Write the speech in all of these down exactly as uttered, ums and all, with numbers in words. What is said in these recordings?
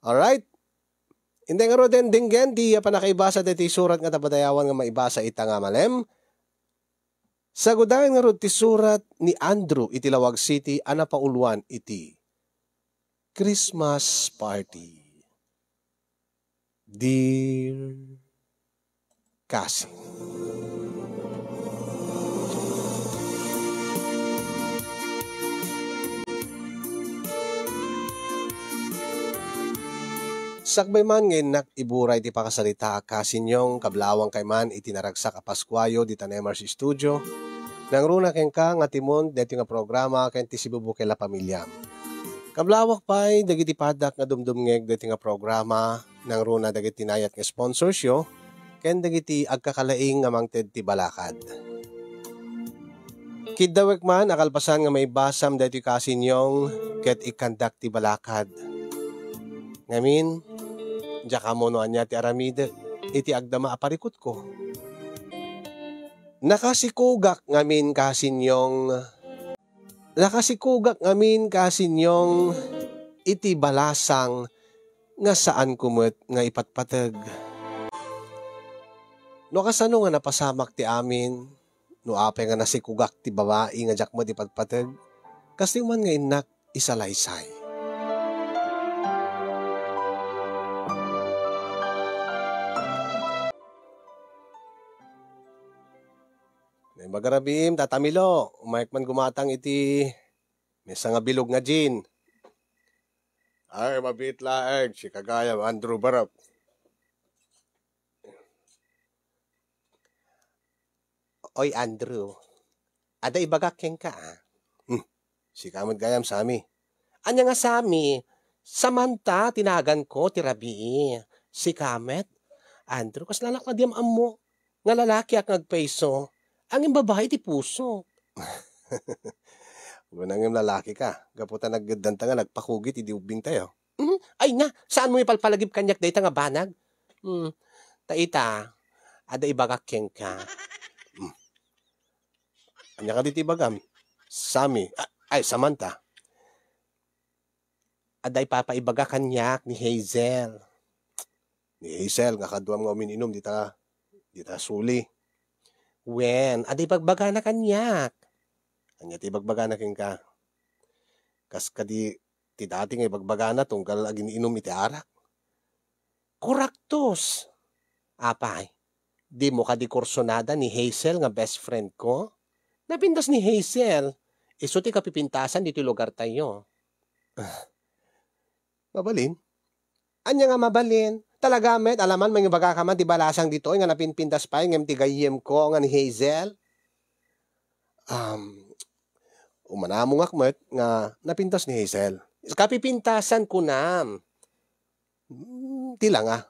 Alright. Inday ngaruden, denggen ti pannakaibasa daytoy surat nga ta padayawan nga maibasa ita nga malem. Sagudayen ngarud ti surat ni Andrew iti Laoag City a napauluan iti Christmas party. Dear Cousin. Sakbay man nga innak iburay ti pakasarita, Cousin Yong, kablawangkay man iti naragsak a Paskuayo dita Nemars Studio. Nangruna kenka nga timon daytoy nga programa ken ti sibubukel a pamilyam. Kablawak pay dagiti padak nga dumdumngeg daytoy nga programa, nangruna dagiti nayat nga sponsorsyo, ken dagiti agkakalaing nga mangted ti balakad. Kiddawek man a kalpasan nga maibasam daytoy, Cousin Yong, ket ikkandak ti balakad. Ngamin, diak ammo no ania ti aramidek iti agdama a parikutko. Nakasikugak ngamin, Cousin Yong. Nakasikugak ngamin, Cousin Yong, iti balasang nga saanko met nga ipatpateg. No kasano nga napasamak ti amin, no apay nga nasikugak ti babai nga diak met ipatpateg, kastoy man nga innak isalaysay. Naimbag a rabiim, Tata Milo, umayek man gumatang iti maysa nga bilog nga gin. Ay, mabiit laeng, sika gayam, Andrew Barap. Oy, Andrew, adda ibagak kenka, a. Hmm, sika met gayam, Sammy. Ania nga Sammy? Samantha ti naganko ti rabii. Sika met? Andrew, kasla naka diam ammo nga lalakiak nga agpaiso, ngem babai ti pusok. Wen, ngem lalakika, gapu ta naggeddanta nga nagpakugit idi ubbingtayo. Hmm, ay na, saanmo ipalpalagip kaniak dayta nga banag? Hmm, ta ita, adda ibagak kenka. Hmm. Ania kadi ti ibagam? Sammy, a-, ay, Samantha. Adda ipapaibaga kaniak ni Hazel. Ni Hazel, nga kaduam nga umin-inum dita, dita suli. Wen, adda ibagbagana kaniak. Ania ti ibagbagana kenka? Kas kadi ti dati nga ibagbagana tunggal agin-inum iti arak. Kuraktos! Apay, dimo kadi kursunada ni Hazel nga best friend ko? Napintas ni Hazel. Isu ti kapipintasan ditoy lugartayo. Ah, mabalin? Ania nga mabalin? Talaga met, alaman, mangibagaka man ti balasang ditoy nga napinpintas pay ngem ti gayyemko nga ni Hazel? Um, umanamongak met nga napintas ni Hazel. Kapipintasan kunam. Hmm, ti langa.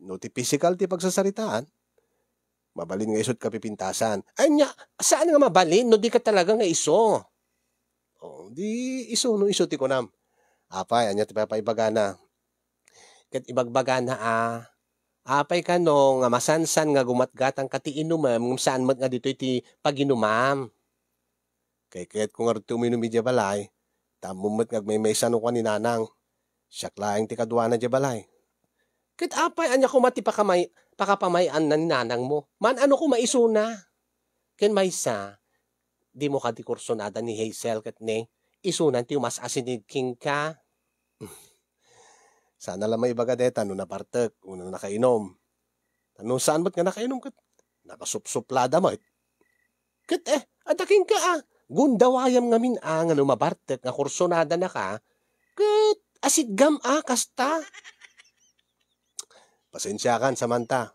No ti pisikal ti pagsasaritaan, mabalin nga isu ti kapipintasan. Ania, saan nga mabalin no dika talaga nga isu? Oh, di isu no isu ti kunam. Apay, ania ti papaibagana? Ket ibagbagana a, apay kano nga masansan nga gumatgatangka ti inumem ngem saan met nga ditoy ti paginumam? Kayatko ngarud ti uminum idiay balay, ta ammom met nga agmaymaysa no kua ni Nanang. Siak laeng ti kaduana idiay balay. Ket apay, ania koma ti pakamay-, pakapamay-anna ni nanangmo? Maan-ano koma isuna? Ken maysa, dimo kadi kursunada ni Hazel ket ni, isunan ti umas-asinid kenka? Saan la maibaga dayta no nabartek wenno nakainum. Ta no saan met nga nakainum ket nakasupsuplada met. Ket, eh, adda kenka a, gundawayam ngamin a nga no mabartek nga kursunadanaka, ket asidgam a kasta. Pasensiakan, Samantha.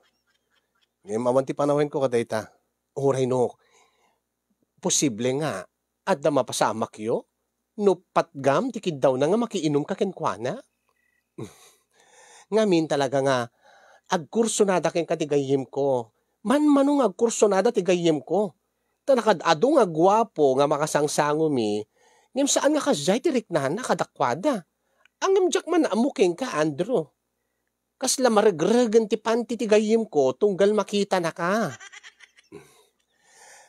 Ngem awan ti panawenko kadayta. Uray no, posible nga adda mapasamakyo no patgam ti kiddawna nga makiinumka kenkuana? Ngamin talaga nga agkursunada kenka ti gayyemko. Manmano nga agkursunada ti gayyemko. Ta nakad-adu nga guapo nga makasangsangomi, ngem saan nga kasdiay ti riknana kadakuada. Ngem diak man ammo kenka, Andrew. Kasla maregregen ti panti ti gayyemko tunggal makitanaka.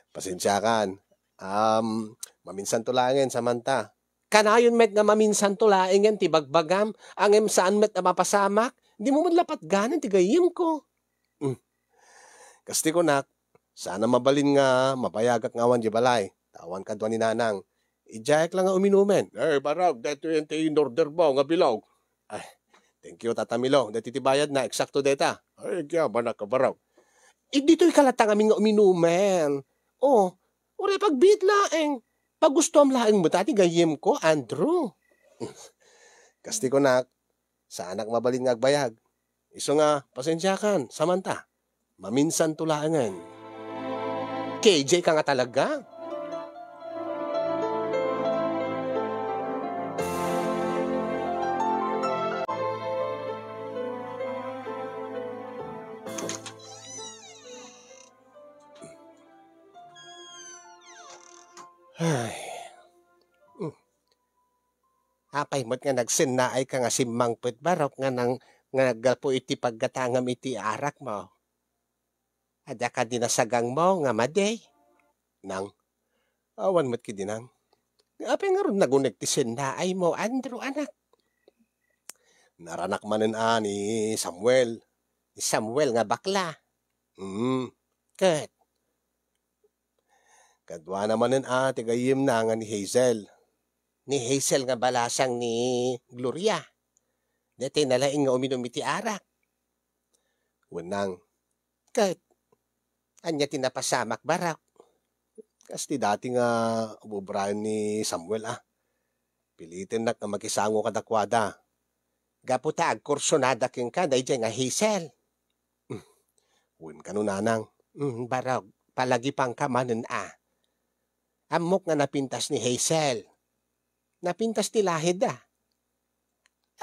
Pasensiakan. Am, maminsanto laengen, Samantha. Kanayon met nga maminsanto laengen ti bagbagam, ngem saan met a mapasamak, dimo met la patganen ti gayyemko. Hmm. Kas ti kunak, saan a mabalin nga mabayagak nga awan diay balay, ta awan kadua ni Nanang. Idiayak la nga uminumen. Eh, barag, daytoy ti in-ordermo nga bilog. Ay, thank you, Tata Milo. Daytoy ti bayadna, eksakto dayta. Ay, agyaman a kabarag. Eh, ditoy ka latta ngamin nga uminumen. Oh, uray pagbiit laeng. Pagustuam laeng met ti gayyemko, Andrew. Kas ti kunak, saanak mabalin nga agbayag. Isu nga, pasensiakan, samanta. Maminsanto laengen. K J ka nga talaga? Ay. Hmm. Apay met nga nagsennaay ka nga simmangpet, Barok, nga nang-, nga naggapu iti paggatangam iti arakmo? Adda kadi nasagangmo nga madi? Nang, awan met kadi, Nang. Apay ngarud naguneg ti sennaaymo, Andrew, anak? Naranak manen a ni Samuel. Ni Samuel nga bakla. Mm. Ket, kaduana manen a ti gayyemna nga ni Hazel. Ni Hazel nga balasang ni Gloria. Daytoy nalaing nga uminum iti arak. Wen, Nang. Ket, ania ti napasamak, Barok? Kas ti dati nga ububraen ni Samuel, a. Pilitennak nga makisango kadakuada. Gapu ta agkursunada kenka daydiay nga Hazel. Wen kano, Nanang. Mm, Barok, palagipanka manen a. Ammok nga napintas ni Hazel. Napintas ti lahidda.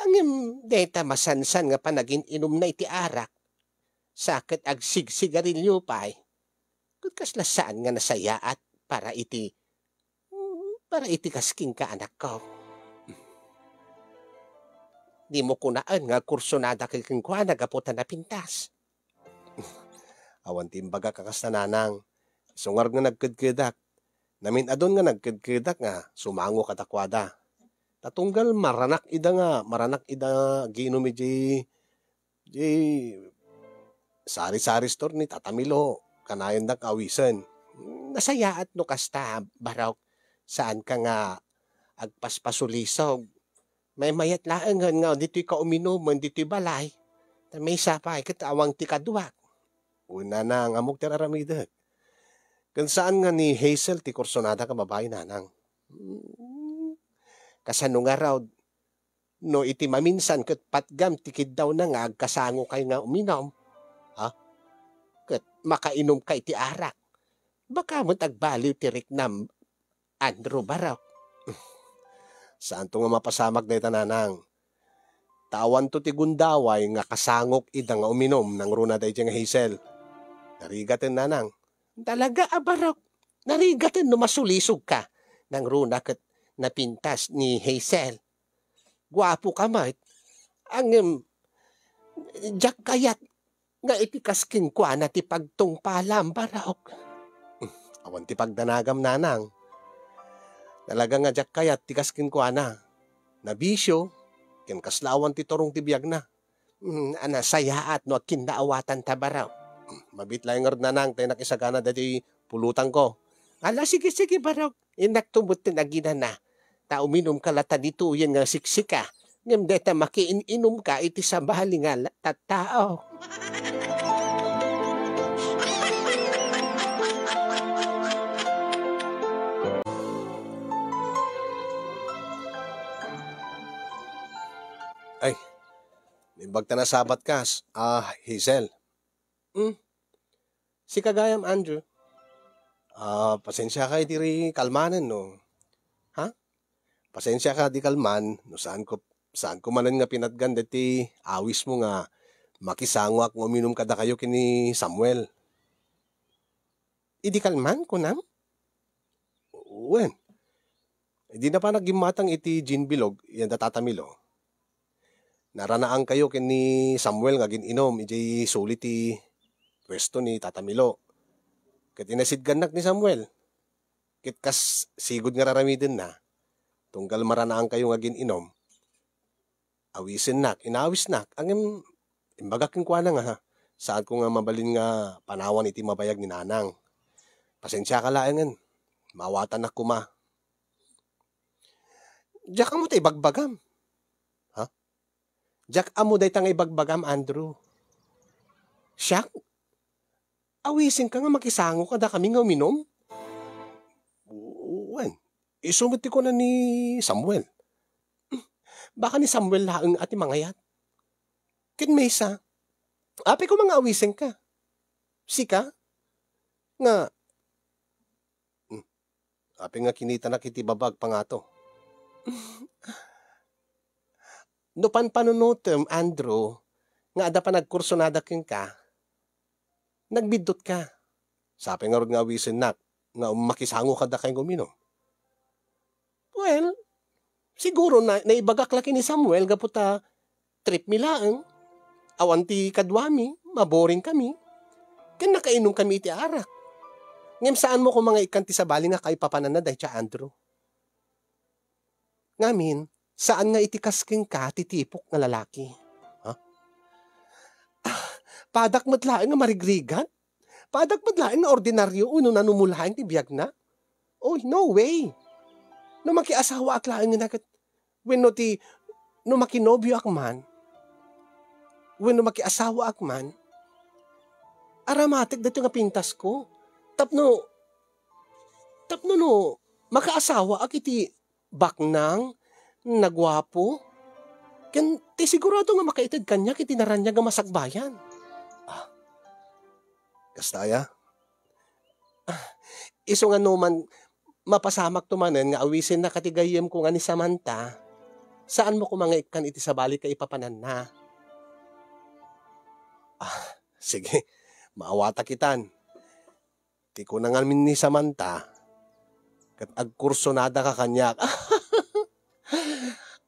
Ngem dayta masansan nga panagin-inumna iti arak. Sa ket agsigsigarilio pay. Ket kasla saan nga nasayaat para iti, para iti kas kenka, anakko. Dimo kunaen nga agkursunada ken-, kenkuana gapu ta napintas. Awan ti imbagak a kasta, Nanang. Isu ngarud nga nagkedkedak. Namin-adun nga nagkedkedak nga sumango kadakuada. Ta tunggal maranak ida nga, maranak ida nga aginum idiay, idiay sari-sari store ni Tata Milo, kanayon da nga awisen. Nasayaat no kasta, Barok. Saanka nga agpaspasulisog. Maymayat laengen nga ditoy ka uminum, ditoy balay. Ta maysa pay, ket awan ti kaduak. Wen, Nanang, ammok ti ar-aramidek. Ken saan nga ni Hazel ti kursunada nga babai, Nanang. Hmm, kasano ngarud, no iti maminsan ket patgam ti kiddawna nga agkasangokayo nga uminum, ha? Ket makainumkayo iti arak. Baka met agbaliw ti riknam, Andrew, Barok. Saanto nga mapasamak dayta, Nanang. Ta awanto ti gundaway nga kasangok ida nga uminum nangruna daydiay nga Hazel. Narigaten, Nanang. Talaga a, Barok. Narigaten no masulisogka. Nangruna ket napintas ni Hazel. Guapoka met. Ngem, diak kayat nga iti kas kenkuana ti pagtungpalam, Barok. Awan ti pagdanagam, Nanang. Talaga nga diak kayat ti kas kenkuana. Nabisio, ken kasla awan ti turong ti biagna. Mm, a, nasayaat no agkinnaawatan ta, Barok. Mabiit laeng ngarud, Nanang, ta innak isagana daytoy pulotangko. Ala, sige, sige, Barok. Innakto met ti naginana. Ta uminumka latta ditoyen nga siksika. Ngem dayta makiin-inumka iti sabali nga la-, tattao. Ay, naimbag ta nasabat kas, ah, Hazel. Hmm? Sika gayam, Andrew. Ah, pasensiaka iti kalmanen, no? Ha? Pasensiaka di kalman, no saanko, saanko manen nga pinatgan deti awismo nga makisangoak nga uminum kadakayo ken ni Samuel. Idi kalman, kunam? Wen, idi napanak gimmatang iti Jean Bilog, yan da Tata Milo. Naranaankayo ken ni Samuel nga agin-inum idiay suli ti puesto ni Tata Milo. Ket inasidgannak ni Samuel. Ket kas sigud nga raramidenna, tunggal maranaankayo nga agin-inom, awisennak, inawisnak, ngem imbagak kenkuana nga saanko nga mabalin nga panawan iti mabayag ni Nanang. Pasensiaka laengen, maawatannak koma. Diak ammo ta ibagbagam. Ha? Diak ammo dayta nga ibagbagam, Andrew. Siak? Awisenka nga makisango kadakami nga uminom? Wen, isu met ti kuna ni Samuel. Baka ni Samuel laeng a ti mangayat. Ken maysa, apay koma nga awisenka? Sika? Nga, hmm, apay nga kinitanak iti babag pangato? No panpanunotem, Andrew, nga adda panagkursonada kenka, nagbiddutka. Sapay ngarud nga awisennak nga makisango kadakayo nga uminom? Well, siguro na, naibagak la ken ni Samuel gapu ta trip mi laeng. Awan ti kaduami, maboring kami. Ken nakainom kami iti arak. Ngem saanmo koma nga ikkan ti sabali nga kaipapananna dayta, Andrew. Ngamin, saan nga iti kas kenka ti tipok nga lalaki? Ha? Ah, padak met laeng nga marigrigat? Padak met laeng nga ordinaryo wenno nanumo laeng ti biagna? Oy, no way! No makiasawaak laeng nga ket, wenno ti, no makinobioak man, wenno makiasawaak man, aramatek daytoy nga pintasko. Tapno, tapno no makaasawaak iti baknang, naguapo, ken ti sigurado nga makaited kaniak iti naraniag a masakbayan. Ah, kasta aya? Ah, isu nga no man mapasamakto manen nga awisennaka ti gayyemko nga ni Samantha, saanmo koma nga ikkan iti sabali kaipapananna? Ah, sige, maawatak itan. Ti kuna ngamin ni Samantha, ket agkursonadaka kaniak.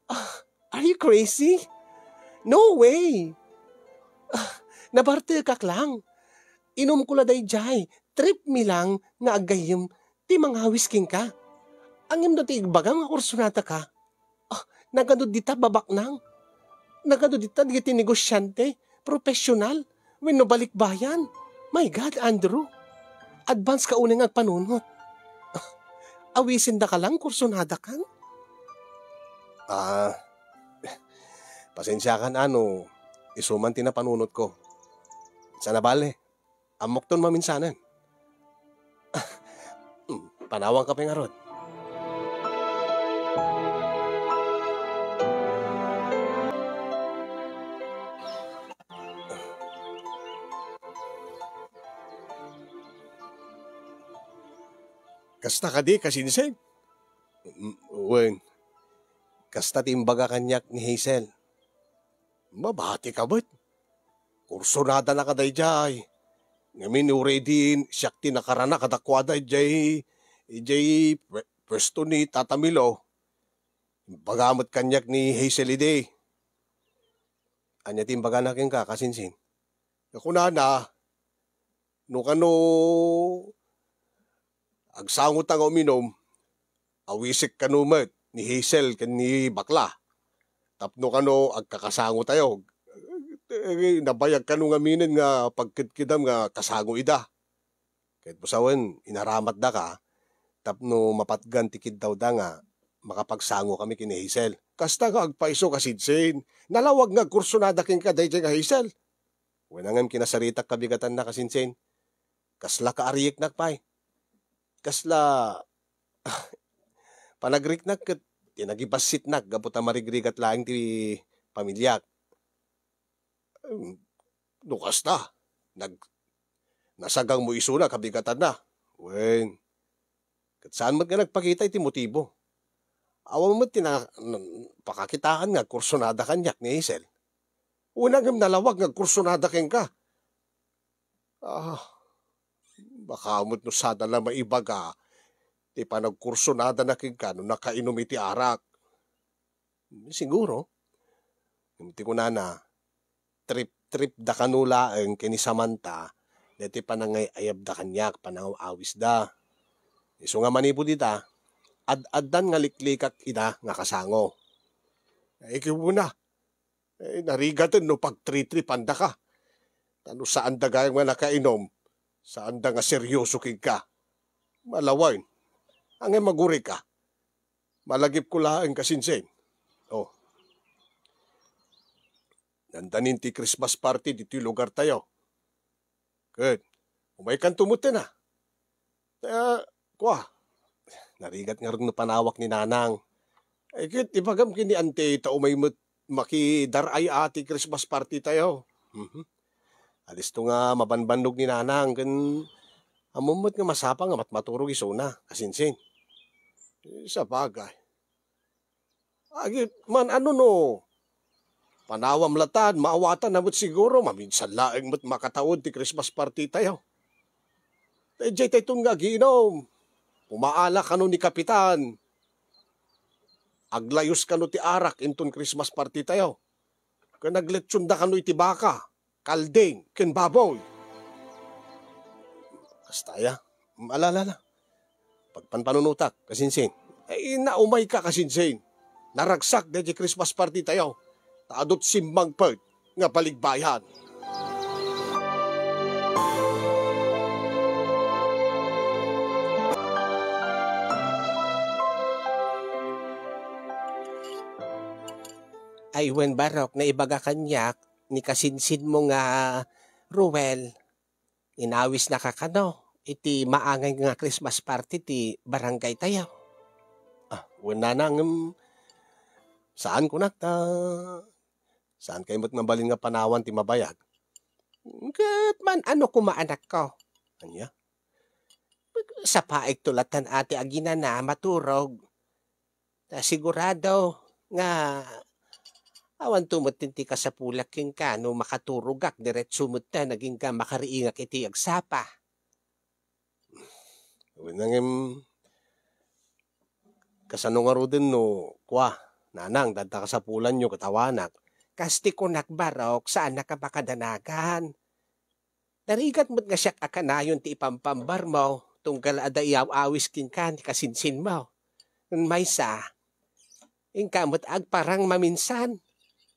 Ah, are you crazy? No way! Ah, nabartekak lang. Inumko la daydiay, trip mi lang nga aggayyem ti mangawis kenka. Ngem no ti igbagam nga kursonadaka, ah, nagano dita babaknang? Nagano dita dagiti negosiante, profesional, wenno balikbayan? My God, Andrew, advance ka unay nga agpanunot. Ah, awisendaka lang, kursonadakan? Ah, pasensiakan a no isu man ti napanunotko. Saan a bale, ammokton maminsanen. Hmm, panawanka pay ngarud. Kasta kadi, kasinsin? Mm, wen, kasta ti imbaga kaniak ni Hazel. Mabatika met. Kursonadanaka daydiay. Ngamin, uray idi siak ti nakarana kadakuada idiay, idiay pwe-, pwesto ni Tata Milo, imbaga met kaniak ni Hazel idi. Ania ti imbagana kenka, kasinsin? Kunana, no kano agsangota nga uminum, awisek kano met ni Hazel ken ni Bakla. Tapno kano agkakasangotayo. Eh, nabayag kano ngaminen nga pagkedkedam nga kasango ida. Ket busawen, inaramatdaka tapno mapatgan ti kiddawda nga makapagsangokami ken ni Hazel. Kasta nga agpayso, kasinsin, nalawag nga agkursonada kenka daydiay nga Hazel. Wen, ngem kinasaritak kabigatanna, kasinsin. Kasla kaariknak pay. Kasla, ah, panagriknak ket ti nagibassitnak gapu ta marigrigat laeng ti pamiliak. Em, no kasta, nag-, nasagangmo isuna kabigatanna. Wen, ket saan met nga nagpakita iti motibo. Awan met ti na-, na-, pakakitaan nga agkursonada kaniak ni Hazel. Wen, ngem nalawag nga agkursonada kenka. Ah, baka met no sada la maibaga ti panagkursonadana kenka no nakainum iti arak. Siguro. Ngem ti kunana, trip-tripda kano laeng ken ni Samantha daytoy panangay-ayabda kaniak, panangaw-awisda. Isu nga manipud ita, ad-addan nga liklikak ida nga kasango. Ay, kiuna, eh, narigaten no pagtritripandaka. Ta no saanda gayam nga nakainom, saanda nga seryoso kenka. Malawen, angay magurika. Malagipko laeng kasinsin. Oh. Nandanin ti Christmas party ditoy lugartayo. Ket, umaykanto metten a. Ta, kua, narigat ngarud no panawak ni Nanang. Ay, ket ibagam ken ni Ante ta umay met makidar-ay a ti Christmas party tayo. Mhm. Alisto nga mabanbannog ni Nanang ken ammom met nga masapa nga matmaturog isuna, kasinsin. Eh, sabagay. Agit man ano no, panawam latan, maawatan na met siguro, maminsan laeng met makataud ti Christmas party tayo. Ta idiay tayton nga agiinom, pumaala kano ni Kapitan, aglayos kano ti arak inton Christmas party tayo. Ken agletsionda kano iti baka, kalding, ken baboy. Kasta aya, ala, ala, ala. Pagpanpanunotak, kasinsin. Ay, naumayka, kasinsin. Naragsak daydi Christmas party tayo. Ta adu't simmangpet nga baligbayan. Ay, wen, Barok, naibaga kaniak ni kasinsinmo nga Ruel, inawisnaka kano iti maangay nga Christmas party ti barangay tayo. Ah, wen, Nanang, ngem saan kunak ta saan kay met mabalin nga panawan ti mabayag. Ket man ano koma, anakko? Ania? Sapaikto latan a ti aginana maturog. Ta sigurado nga awan to met ti kasapulak kenka no makaturogak, diretso met ta nagingga makariingak iti agsapa. Wen, ngem, kasano ngaruden no, kua, Nanang, dadta kasapulanyo ket awanak? Kas ti kunak, Barok, saanak a makadanagan. Narigat met nga siak a kanayon ti ipampambarmo, tunggal adda iyaw-awis kenka ni kasinsinmo. Ngem maysa, inka met agparang maminsan.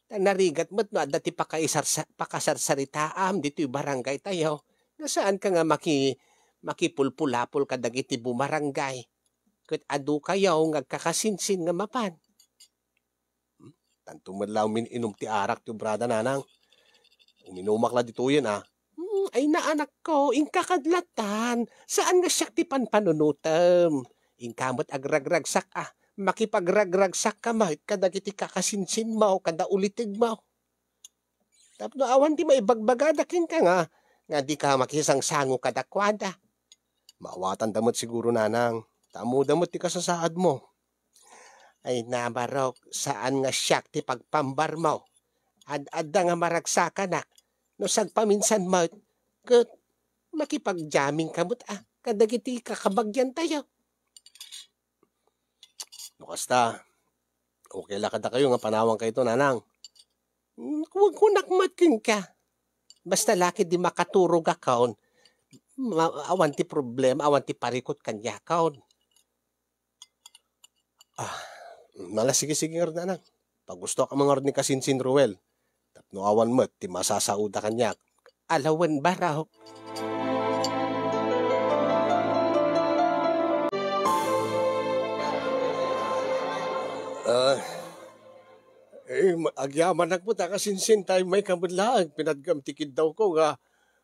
Ta narigat met no adda ti pakaisarsa-, pakasarsaritaam ditoy barangay tayo, nga saanka nga maki-, makipulpulapol kadagiti bumarangay. Ket adu kayo nga agkakasinsin nga mapan. Hmm? Tanto met la umin-inom ti arak ti obrada, Nanang. Uminumak la ditoyen, a. Hmm, ay, naanakko, inka kad latan. Saan nga siak ti panpanunotem? Inka met agragragsak a. Makipagragragsakka met kadagiti kakasinsinmo, kada ulitegmo. Tapno awan ti maibagbagada kenka nga, nga dika makisangsango kadakuada. Maawatanda met siguro, Nanang, ta ammoda met ti kasasaadmo. Ay, na, Barok, saan nga siak ti pagpambarmo. Ad-adda nga maragsakanak, no sagpaminsan met, ket makipagjammingka met a kadagiti kakabagiantayo. No kasta, okay la kadakayo nga panawankayto, Nanang? Hmm, ku-, kunak met kenka. Basta la ketdi makaturogakon, ma-, awan ti problema, awan ti parikut kaniakon. Ah, nala, sige, sige ngarud, Nanang. Pagustoak a mangarud ni kasinsin Ruel. Tapno awan met ti masasaoda kaniak. Ala wen, Barok. Ah, eh, ma-, agyamanak met a kasinsin, ta immayka met laeng pinadgam ti kiddawko nga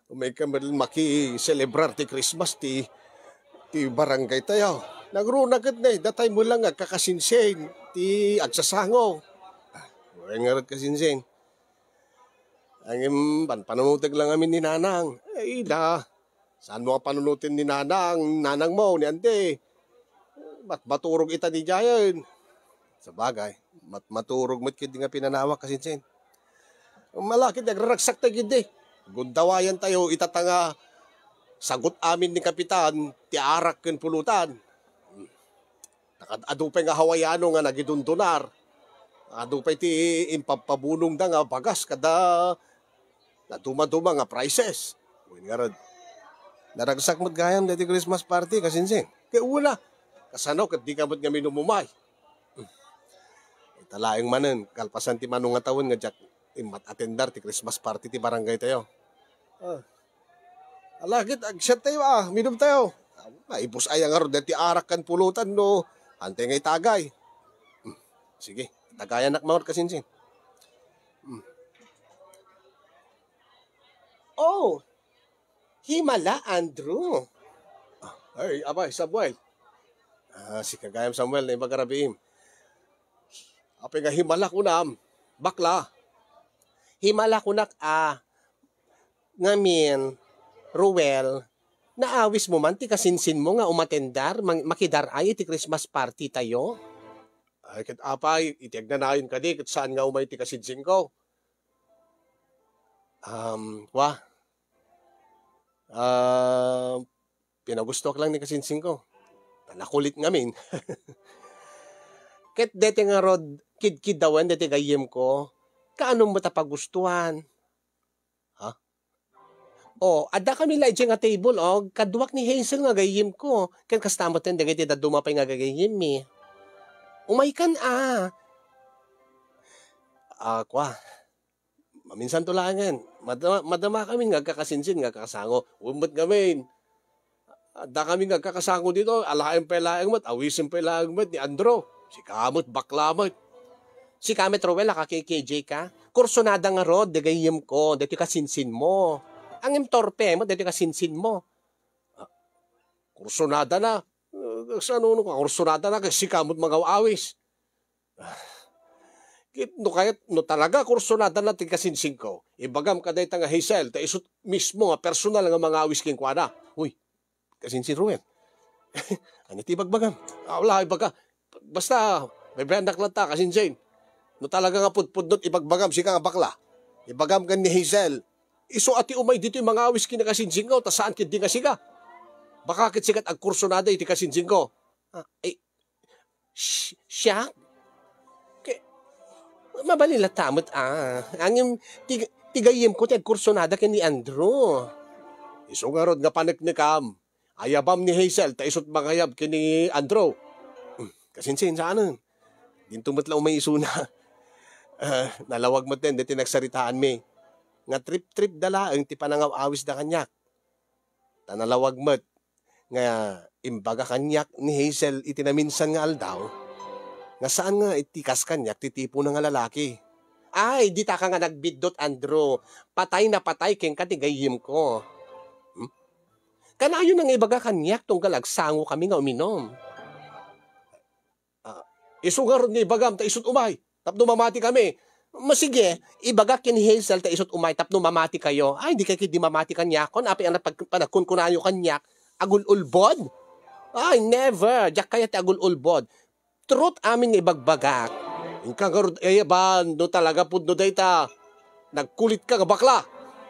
umay ka met makiselebrar ti Christmas ti, ti barangay tayo. Nagruna ket ne, datay met lang nga agkakasinsin ti agsasango. Ah, wen ngarud kasinsin. Ngem, pan-, panunotek lang amin ni Nanang. Ay, ila. Saanmo nga panunoten ni Nanang, nanangmo, ni Ante? Mat-, maturog ita didiayen. Sabagay, mat-, maturog met ketdi nga pinanawak, kasinsin. Malakit, agraragsakta ketdi. Gundawayentayo, ita ta nga sagut amin ni Kapitan, ti arak ken pulutan. Nakad-, adu pay nga Hawaiano nga nagidundunar. Adu pay ti impabpabunongda nga bagas kada nadumaduma nga prices. Wen ngarud, naragsak met gayam daytoy Christmas party, kasinsin. Kay una, Kasano ket dika met ngamin umumay? Ita laeng manen, kalpasan ti mano nga tawen nga diak immat-atendar ti Christmas party ti barangay tayo. Ah. Ala ket, agsiat tayo, ah, minum tayo. Maibus aya ngarud ti arak ken pulutan no, antay nga itagay. Hmm. Sige, tagayanak mangot kasinsin. Hmm. Oh, himala, Andrew. Ah, ay, apay, Samuel. Ah, sika gayam, Samuel, naimbag a rabiim. Apay nga himala kunam, bakla? Himala kunak a, ngamin, Ruel, naawis mo man ti kasinsin mo nga umatendar, mang-, makidar-ay iti Christmas party tayo? Ay, ket apay, iti agnanayon kadi, ket saan nga umay ti kasinsin ko? Um, wa? Ah, pinagustoak lang ni kasinsin ko. Ta nakulit ngamin. Ket deti ngarud, kidkidawen deti gayyem ko. Kaano met a pagustuan? Ha? Oh, adda kami la idiay nga table, oh. Kaduak ni Hazel nga gayyem ko. Ket kasta met dagiti dadduma pay nga gagayyem mi. Umaykan, ah. Ah, kwa. Maminsan to laengen. Madama, madama kami nga agkakasinsin, nga agkakasango. Wen met ngamin. Adda kami nga agkakasango dito. Alaen pay laeng met. Awisen pay laeng met ni Andrew. Sika met, bakla met. Sika met, Ruel, a, ka-K K J ka. Kursonada ngarud, di gayyem ko. Dito kasinsin mo. Angem torpe met, dito kasinsin mo. Ah, kursonada na. Ah, saan no, kursonada na, kay sika met mangaw-awis. Ket no kayat, no talaga kursonada na ti kasinsin ko, ibagam kadayta nga Hazel, ta isut mismo nga personal nga mangawis kenkuana. Uy, kasinsin Ruel. Ania ti ibagbagam? Ah, wala, ibaga. Basta, babayanak latta, kasinsin. No talaga nga pudpudno ti ibagbagam, sika nga bakla. Ibagam ken ni Hazel, isu a ti umay ditoy mangawis ken ni kasinsin ko, ta saan ketdi nga sika. Baka ket sika ti agkursonada iti kasinsin ko. Ah, eh, Sh-, siak? Ke-, mabalin latta met, ah. Angem ti, ti gayyem ko ti agkursonada ken ni Andrew. Isu ngarud nga paneknekam. Ayabam ni Hazel, ta isut mangayab ken ni Andrew. Hmm, kasinsin, saanen? Dinto met la umay isuna. Ah, nalawag met deti nagsaritaanmi. Nga trip-trip da laeng ti panangaw-awisda kaniak. Ta nalawag met nga imbaga kaniak ni Hazel iti naminsan nga aldaw, nga saan nga iti kas kaniak ti tipona nga lalaki. Ay, ditaka nga nagbiddut, Andrew. Patay na patay kenka ti gayyem ko. Hmm? Kanayon nga ibaga kaniak tunggal agsango kami nga uminom. Ah, isu ngarud nga ibagam ta isut umay, tapno mamati kami. Ma, sige, ibagak ken ni Hazel ta isut umay tapno mamati kayo. Ay, di kay ketdi mamati kaniakon, apay a pag-, panagkunkunayo kaniak, agul-ulbod? Ay, never! Diak kayat ti agul-ulbod. Truth amin nga ibagbagak. Inka ngarud ayaban no talaga pudno dayta. Nagkulitka nga bakla.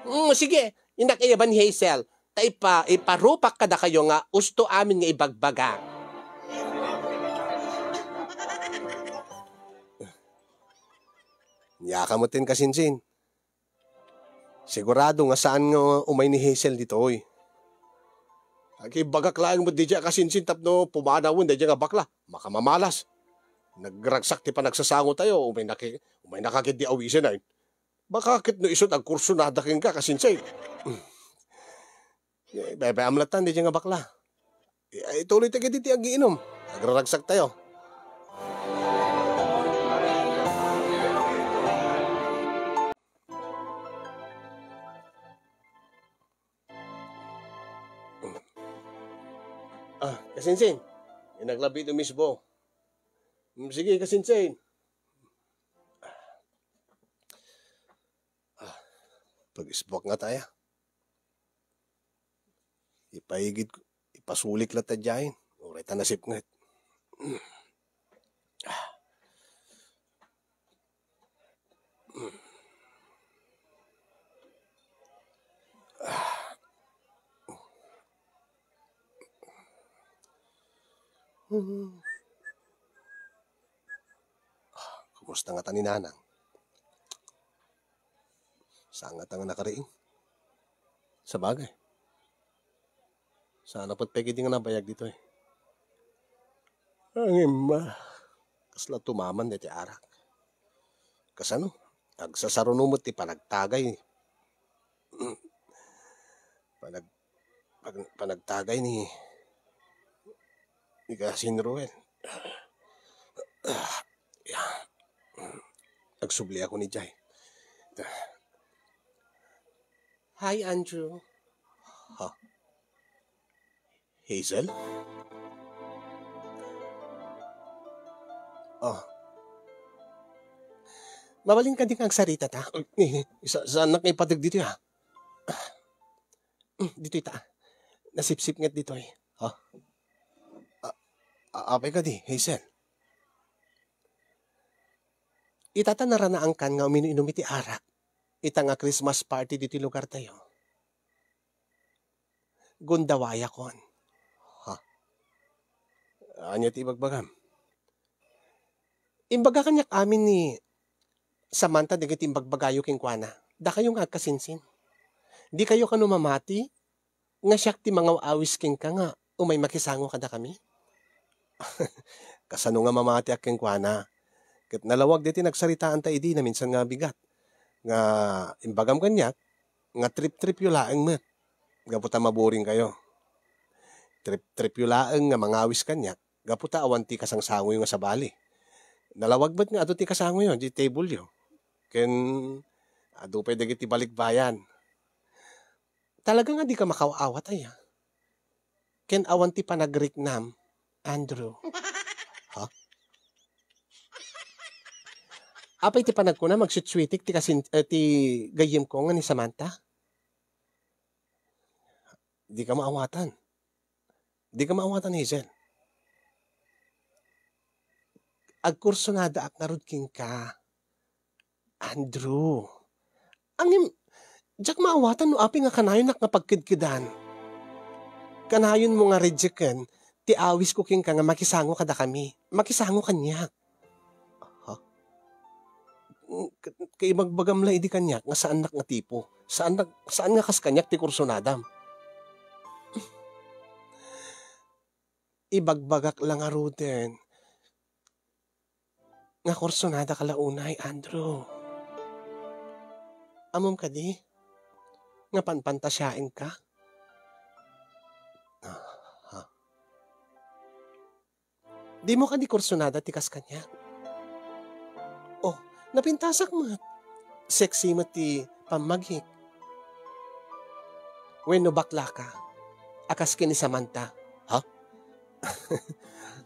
Mm, sige, innak ayaban ni Hazel. Ta ipa-, iparupak kadakayo nga usto amin nga ibagbaga. Niaka met ken kasinsin. Sigurado nga saan nga umay ni Hazel ditoy. Agibbagak laeng met daydiay a kasinsin tapno pumanawen daydiay nga bakla. Makamamalas. Nagragsak ti panagsasango tayo. Umay naki-, umay nakakit di awisen ay. Baka ket no isut agkursonada kenka, kasinsin. Eh, bebe-, amlatan, di nga bakla. Eh, ay, tuloy tayo diti agiinom. Agraragsak tayo. Ah, kasinsin. Inaglabi ito mismo. Mm, sige, kasinsin. Ah, pag-isbuak nga tayo. Ipaigid ko, ipasulik la ta diay. Uray ta nasipnget. Ah. Ah. Kumusta ngata ni Nanang? Saan ngata nga nakariing? Sabagay. Saan a put pay ketdi nga nabayag ditoy? Ngem, ah, kasla tumaman daytoy arak. Kasano? Agsasaruno met ti panagtagay. Panag-, pag-, panagtagay ni, ni Kasin Ruel. Agsubliak idiay. Hi, Andrew. Ha? Hazel? Oh. Mabalin kadi nga agsaritata? Ay, ni, sa-, saannak nga ipateg ditoy, ah. Mm, ditoy ta. Nasipsipnget ditoy. Ha? A-, a-, apay kadi, Hazel? Itata naranaankan nga uminom-inom iti arak. Ita nga Christmas party ditoy lugartayo. Gundawayakon. Ha? Ania ti ibagbagam? Imbaga kaniak amin ni Samantha dagiti imbagbagayo kenkuana. Dakayo nga agkasinsin. Dikayo kano mamati nga siak ti mangaw-awis kenka nga umay makisango kadakami? Kasano nga mamatiak kenkuana? Ket nalawag daytoy nagsaritaanta idi naminsan nga bigat nga imbagam kaniak nga trip-tripyo laeng met gapu ta maboringkayo. Trip-tripyo laeng nga mangawis kaniak gapu ta awan ti kasangsangoyo nga sabali. Nalawag met nga adu ti kasangoyo, di tableyo. Ken adu pay dagiti balikbayan. Talaga nga dika makaaw-awat aya. Ken awan ti panagriknam, Andrew. Ha? Apay ti panagkuna, magsitsuitik ti kasin-, eh, ti gayyemko nga ni Samantha? Dika maawatan. Dika maawatan, Hazel. Agkursonadaak ngarud kenka, Andrew. Ngem, diak maawatan no apay nga kanayonnak nga pagkedkedan. Kanayonmo nga rejecten ti awisko kenka nga makisango kadakami. Makisango kaniak. Ha? Ka-, kaibagbagam la idi kaniak nga saannak nga tipo. Saannak, saan nga kas kaniak ti kursonadam. Ibagbagak la ngaruden nga kursonadaka la unay, Andrew. Ammom kadi nga panpantasiaenka? Ah, ha. Dimo kadi kursonada ti kas kaniak? Oh, napintasak met. Sexy met ti pammagik. Wenno bakla ka, a kas ken ni Samantha, ha?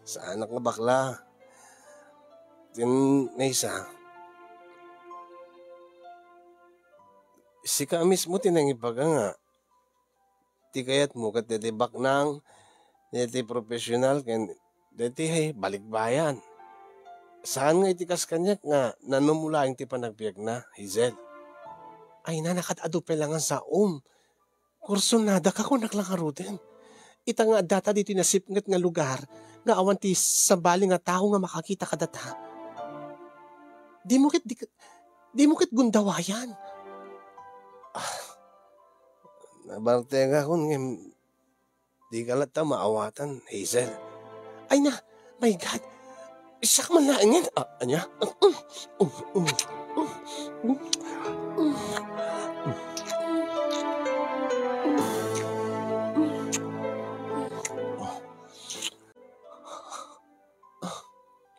Saanak nga bakla. Ken maysa, sika mismo ti nangibaga nga ti kayatmo ket daytoy baknang, daytoy professional, ken daytoy balikbayan. Saan nga iti kas kaniak nga nanumo laeng ti panagbiagna, Hazel. Ay, nanakad adu pay la nga saom. Kursonadaka, kunak la ngaruden. Ita nga addata ditoy nasipnget nga lugar nga awan ti sabali nga tao nga makakita kadata. Dimo ket, di-, dimo ket gundawayan. Ah, nabartengakon ngem dika latta maawatan, Hazel. Ay na, my God! Siak man laengen. Ah, ania?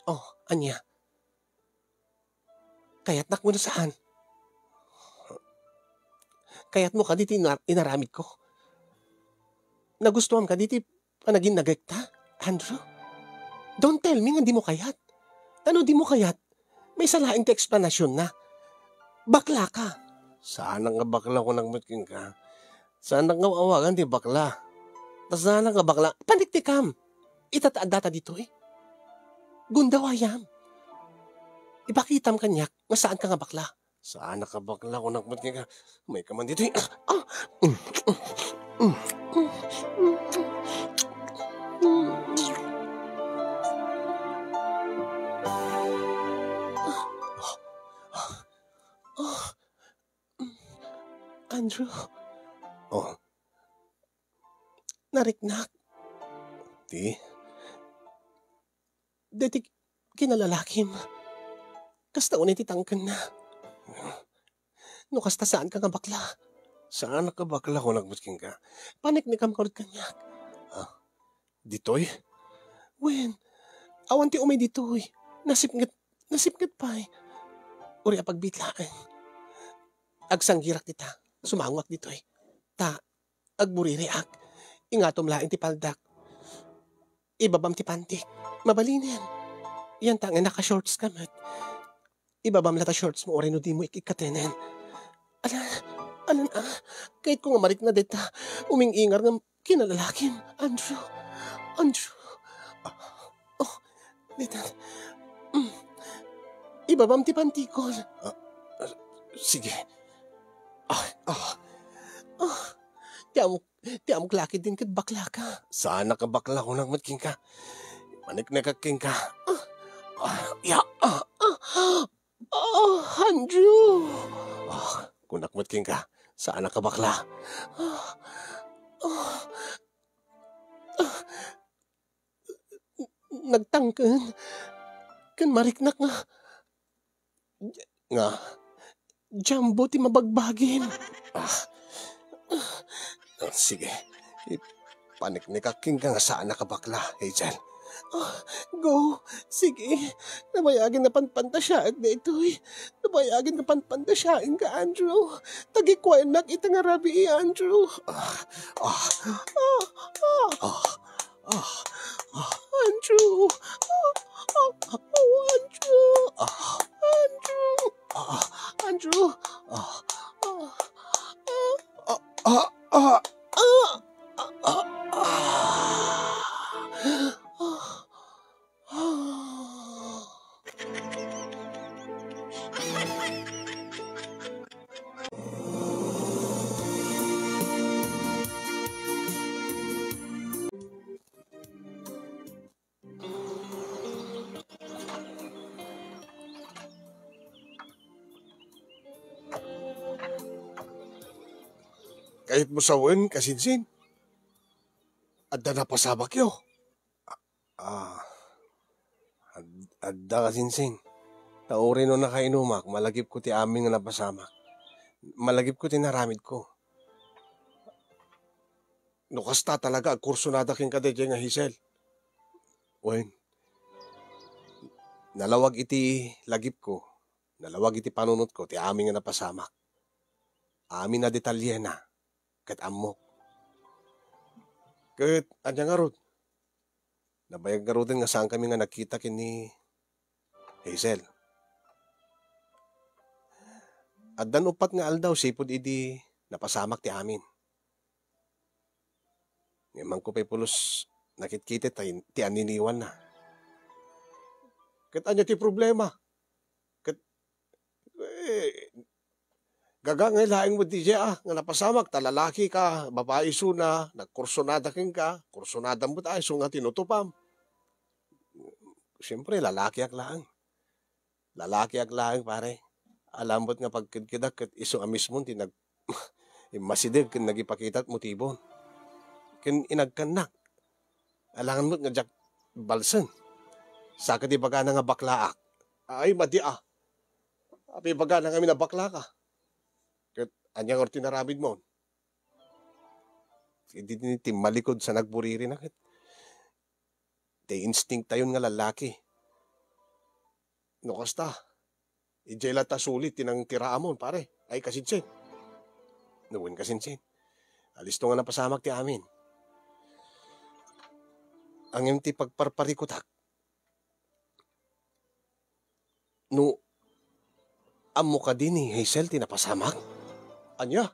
Oh, ania? Kayatnak wenno saan? Kayatmo kadi ti inar-, inaramidko? Nagustuam kadi ti panaginagekta, Andrew? Don't tell me nga dimo kayat. Ta no dimo kayat, maysa laeng ti eksplanasionna. Bakla ka. Saanak nga bakla, kunak met kenka. Saanak nga awagan ti bakla. Ta saanak nga bakla, paniknikam. Ita ta addata ditoy. Gundawayam. Ipakitam kaniak nga saanka nga bakla. Saanak nga bakla, kunak met kenka. Umayka man ditoy. Ah! Andrew. Oh. Nariknak. Ti? daytoy kinalalakim. Kasta unay ti tangkenna. No kasta, saanka nga bakla. Saanak a bakla, kunak met kenka. Paniknikam ngarud kaniak. Ah, ditoy? Wen, awan ti umay ditoy. Nasipnget, nasipnget pay. Uray a pagbiit laeng. Agsanggirak dita. Sumangoak ditoy. Ta, agbuririak. Ingatom laeng ti paldak. Ibabam ti pantik. Mabalinen. Yan ta nga naka-shorts ka met. Ibabam la ta shorts mo uray no di mo ik-ikkatenen. Alan, alan, ah, kayatko nga marikna dayta uming-ingar nga kinalalakim. Andrew, Andrew. Ah, oh, dayta. Mm. Ibabam ti pantikon. Ah, ah, sige. Ah, ah. Ah, ti amo Ti amok la ketdin ket baklaka. Saanak a bakla, kunak met kenka. Paniknikak kenka. Ah, ah, ya, ah, ah, ah, Andrew! Ah, kunak met kenka. Saanak a bakla. Ah, ah, ah. Nagtangken ken mariknak nga, nga Jumbo ti mabagbagim. Ah. Ah, sige. Ipaniknikak kenka nga saanak a bakla, Hazel. Ah, go. Sige. Nabayagen nga panpantasiaek daytoy. Nabayagen nga panpantasiaenka, Andrew. Tagikuaennak ita nga rabii, Andrew. Ah, ah, ah, ah, ah, ah, Andrew. Ah, ah, oh, Andrew. Ah, Andrew. Ah, Andrew. Ah, ah, ah, ah, ah, ah, ah, ah. Kayatmo sawen, kasinsin? Adda napasamakyo? Ah, ad-, adda, kasinsin. Ta uray no nakainumak, malagipko ti amin nga napasamak. Malagipko ti naramidko. No kasta talaga, agkursunada kenka daydiay nga Hazel. Wen, nalawag iti lagipko, nalawag iti panunotko ti amin nga napasamak. Amin a detalyena, ket ammok. Ket ania ngarud? Nabayag ngaruden nga saankami nga nagkita ken ni Hazel. Addan uppat nga aldaw sipud idi napasamak ti amin. Ngem manko pay pulos nakitkita ti, ti anniniwanna. Ket ania ti problema? Ket, eh, gagangay laeng met daydiay, ah, nga napasamak, ta lalaki ka, babai isuna, nagkursunada kenka, kursunadam met, ah, isu nga tinutupam. Siyempre, lalakiak laeng. Lalakiak laeng, pare. Alam met nga pagkedkedak ket isu a mismon ti nag-, immasideg ken nagipakita ti motibon. Ken inagkannak. Alangan met nga diak balsen. Sa ket ibagana nga baklaak. Ay, madi, ah. Apay ibagana ngamin a baklaka? Ket ania ngarud ti naramidmon? Idi ni timmalikod sa nagburiri na ket ti instinct tayon nga lalaki. No kasta, idiay latta sulit ti nangtiraamon, pare. Ay, kasinsin. No, wen, kasinsin. Alisto nga napasamak ti amin. Ngem ti pagparparikutak, no, ammo kadi ni Hazel ti napasamak? Ania?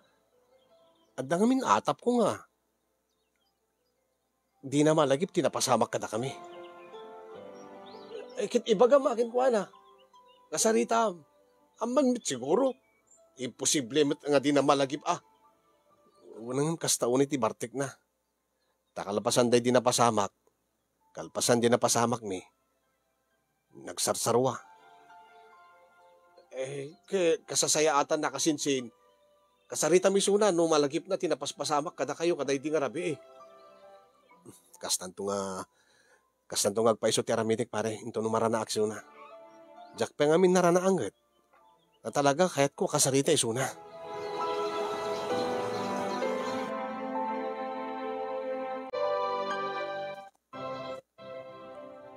Adda ngamin atapko nga dina malagip ti napasamak kadakami. Eh, ket ibagam a kenkuana. Kasaritam. Amman met siguro. Imposible met nga dina malagip, ah. Wen, ngem kasta unay ti bartekna. Ta kalpasan daydi napasamak, kalpasan di napasamakmi, nagsarsarua. Eh, ket kasasayaatanna, kasinsin, kasaritam isuna no malagipna ti napaspasamak kadakayo kadaydi nga rabii. Kastanto nga Kastanto nga agpayso ti aramidek, pare, intono maranaak isuna. Diak pay ngamin naranaang ket. A, talaga, kayatko a kasarita isuna.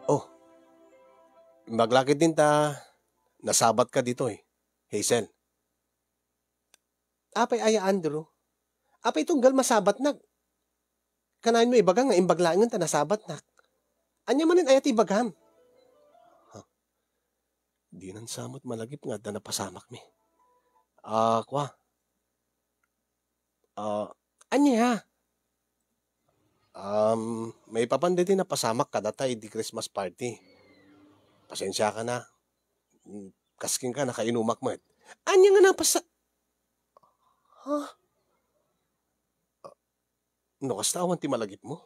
Oh, imbag la ketdin ta nasabatka ditoy, Hazel. Apay aya, Andrew? Apay tunggal masabatnak? Kanayon mo ibaga nga imbag laengen ta nasabatnak. Ania manen aya ti ibagam? Ha? Dinan sa met malagip nga adda napasamakmi. Ah, kwa. Ah, ania? Um, maipapan daydi napasamak kadata idi Christmas party. Pasensiaka na. Mm, kaskenka, nakainumak met. Ania nga napasa-, ha? No kasta, awan ti malagipmo?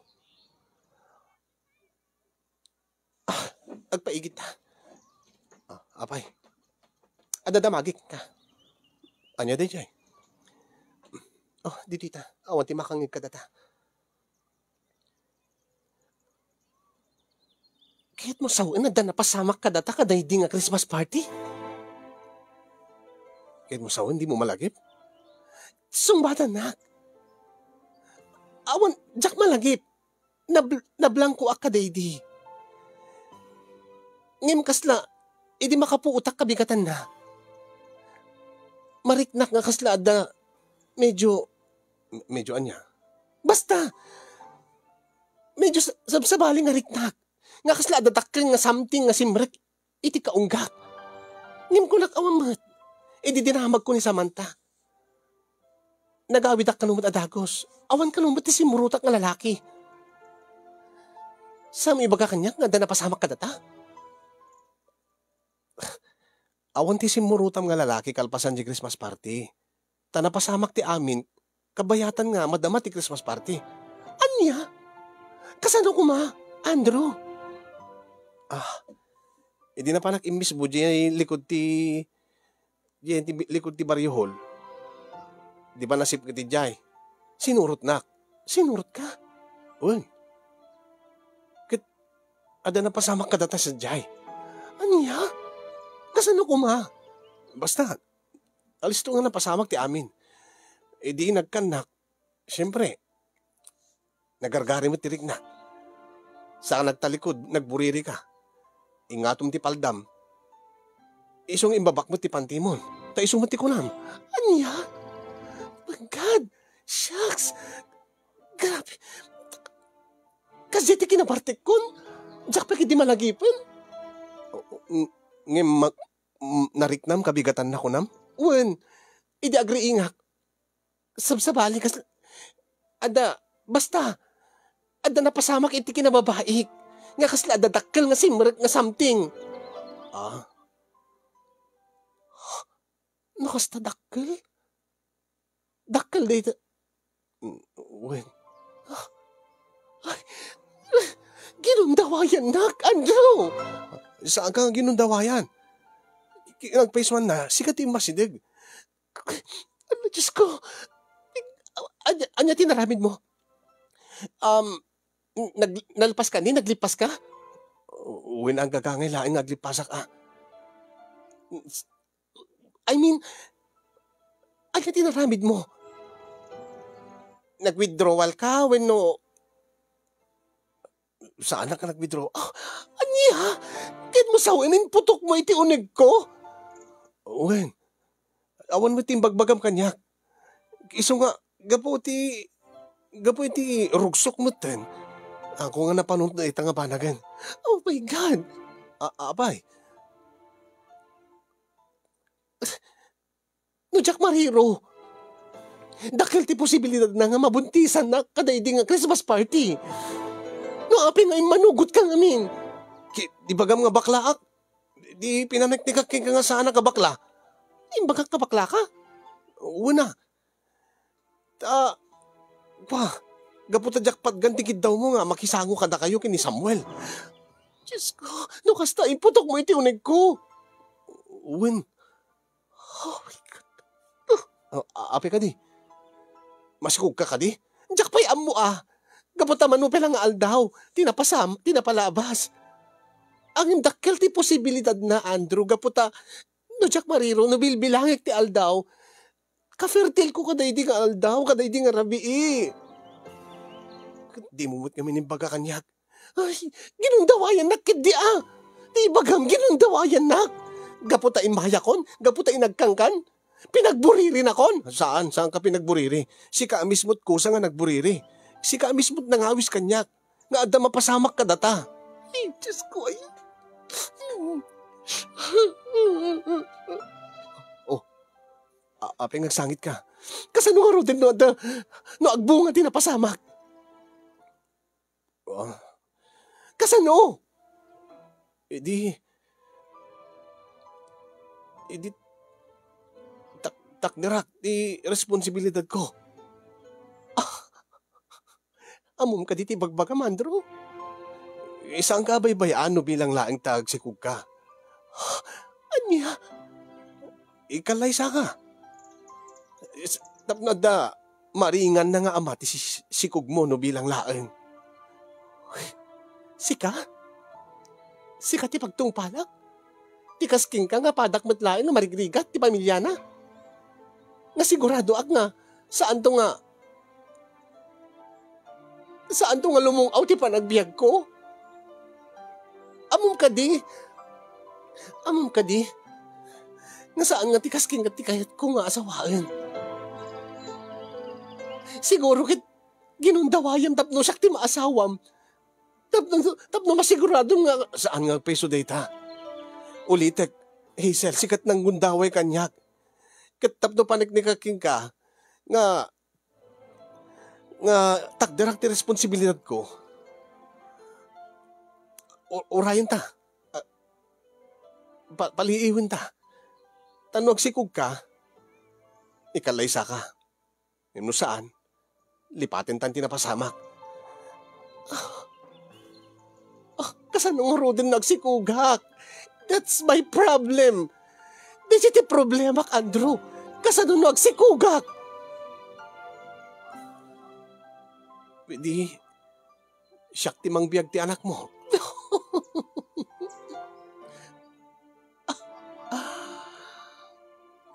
Ah, agpaigidta. Ah, apay. Adda damagik ka. Ania daydiay? Oh, ditoy ta. Awan ti makangngeg kadata. Kayatmo sawen adda napasamak kadata kadaydi nga Christmas party? Kayatmo sawen dimo malagip? Sungbatannak. Awan, diak malagip. Nab-, nablangkoak kadaydi. Ngem kasla, idi makapuotak kabigatanna, mariknak nga kasla adda medyo, medyo ania? Basta, medyo sa-, sabsabali nga riknak. Nga kasla adda dakkel nga something nga simrek iti kaunggak. Ngem kunak, awan met. Idi dinamagko ni Samantha, nagawidak kano met a dagus. Awan kano met ti simmurotak nga lalaki. Saan ibaga kaniak nga adda napasamak kadata? Awan ti simmurotam nga lalaki kalpasan di Christmas party. Ta napasamak ti amin, kabayatan nga madama ti Christmas party. Ania? Kasano koma, Andrew? Ah, idi napanak immisbo diay likod ti, diay ti bi-, likod ti barrio hall, di ba nasipnget idiay? Sinurotnak. Sinurotka? Wen. Ket adda napasamak kadata sadiay. Ania? Kasano koma? Basta, alisto nga napasamak ti amin. Idi nagkannak, siempre, nagargari met ti riknak. Saan nagtalikod, nagburirika. Ingatom ti paldam. Isu nga imbabak met ti pantimon. Ta isu met ti kunam. Ania? My God! Shucks! Grabe! Kasdiay ti kinabartikkon? Diak pay ketdi malagipen? Ng-, ngem ma-, m-, nariknam kabigatanna kunam? Wen, idi agriingak, sabsabali kas-, adda, basta, adda napasamak iti kinababaik, nga kasla adda dakkel nga simrek nga something. Ah? No kasta dakkel? Dakkel dayta. Mm, wen. Ay, ginundawayannak, Andrew! Saanka nga ginundawayan? Ki-, nagpaisuanna, sika ti immasideg. Ano, Diyos ko? Anya, anya ti naramidmo? Um, nag-, nalpaska ni? Naglipaska? Wen, agagangay laeng nga aglipasak, ah. I mean, anya ti naramidmo? Nag-withdrawal ka wenno saanak nga nag-withdraw? Ah, ania? Kayatmo sawen, imputokmo iti unegko? Wen, awan met ti imbagbagam kaniak. Isu nga, gapu ti, gapu iti rugsok metten, ako nga napanunot dayta nga banagen. Oh my God! A-, apay? No diak mariro, dakkel ti posibilidadna nga mabuntisannak kadaydi nga Christmas party. No apay nga immanugotka ngamin? Ki-, di bagam nga baklaak? Di pinaneknekak kenka nga saanak a bakla? Imbagak nga baklaka? Wen a. Ta, pa, gapu ta diak patgan ti kiddawmo nga makisango kadakayo ken ni Samuel. Diyos ko, no kasta, imputokmo iti unegko. Wen. Oh my God. Oh, a-, apay kadi? Masikogka kadi? Diak pay ammo, ah. Gapu ta mano pay la nga aldaw ti napasam-, ti napalabas. Ngem dakkel ti posibilidadna, Andrew, gapu ta no diak mariro, no bilbilangek ti aldaw, kafertilko kadaydi nga aldaw, kadaydi nga rabii. Ket dimo met ngamin imbaga kaniak. Ay, ginundawayannak ketdi a. Ti ibagam, ginundawayannak. Gapu ta immayakon, gapu ta inagkangkan, pinagburirinakon. Saan, saanka pinagburiri. Sika a mismo't kusa nga nagburiri. Sika a mismo't nangawis kaniak nga adda mapasamak kadata. Ay, Diyos ko, ay. Oh, a-, apay nga agsangitka? Kasano ngaruden no adda, no agbunga ti napasamak? Ah, kasano? Idi, idi, tak-, takderak ti responsibilidadko. Ah, ammom kadi ti ibagbagam, Andrew? Saanka a baybay-an no bilang laeng ta agsikogka. Ania? Ikkallaysaka. Is-, tapno adda maringanna nga ama ti si-, sikogmo no bilang laeng. Sika? Sika ti pagtungpalak? Ti kas kenka nga padak met laeng nga marigrigat ti pamiliana? Nga siguradoak nga saanto nga Saanto nga lumung-aw ti panagbiagko? Ammom kadi? Ammom kadi? Nga saan nga ti kas kenka ti kayatko nga asawaen? Siguro ket ginundawayam tapno siak ti maasawam. Tapno, tapno masiguradom nga saan nga agpayso dayta. Ulitek, Hazel, sika ti nanggundaway kaniak. Ket tapno paneknekak kenka nga nga takderak ti responsibilidadko. U-, urayenta. Ah, pa-, paliiwenta. Ta no agsikogka, ikallaysaka. Ngem no saan, lipatentan ti napasamak. Ah, kasano ngaruden no agsikogak? That's my problem. Daytoy ti problemak, Andrew. Kasano no agsikogak? Idi, siak ti mangbiag ti anakmo.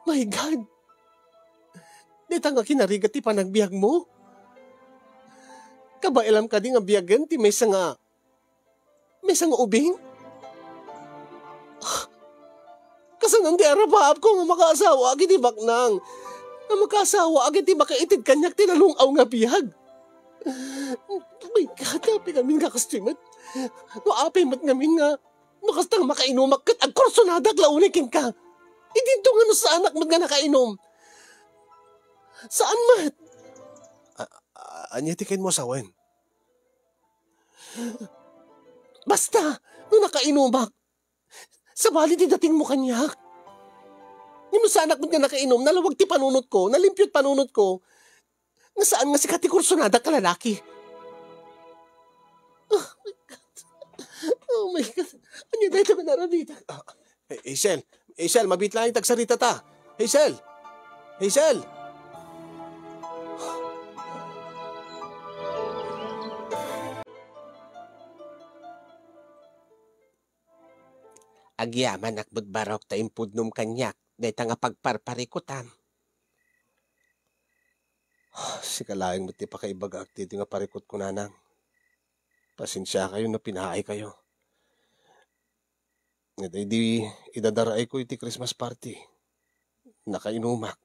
My God! Dayta nga kinarigat ti panagbiagmo? Kabaelam kadi nga biagen ti maysa nga, maysa nga ubing? Kasano ti arapaapko nga makaasawaak iti baknang? Nga makaasawaak iti makaited kaniak ti nalung-aw nga biag? My God, apay ngamin nga kastoy met? No apay met ngamin nga no kasta nga makainumak ket agkursonadak la unay kenka. Idinto nga no saanak met nga nakainom. Saan met? A-, a-, ania ti kayatmo a sawen? Basta, no nakainumak, sabali ti datingmo kaniak. Ngem no saanak met nga nakainom, nalawag ti panunotko, nalimpio ti panunotko, nga saan nga sika ti kursonadak a lalaki. Oh my God. Oh my God. Ania dayta nga naaramidek? Ah, eh, Hazel. Hazel, mabiit laeng ti agsaritata. Hazel! Hazel! Agyamanak met, Barok, ta impudnom kaniak dayta nga pagparparikutam. Sika laeng met ti pakaibagaak ditoy nga parikutko, Nanang. Pasensiakayo no pinaaykayo. Ngem idi idadaraayko iti Christmas party, nakainumak.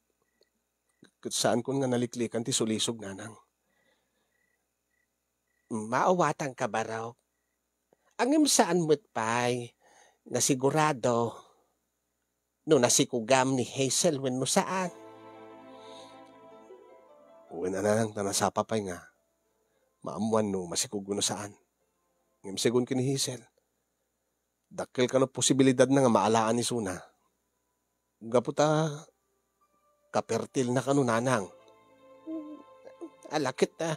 Ket saankon nga naliklikan ti sulisog, Nanang. Maawatanka, Barok. Ngem saan met pay nga sigurado no nasikogam ni Hazel wenno saan. Wen, Nanang, ta nasapa pay nga maammoan no masikog wenno saan. Ngem segun ken ni Hazel, dakkel kano posibilidadna nga maalaan isuna. Gapu ta kapertilna kano, Nanang. Ala ket, ah,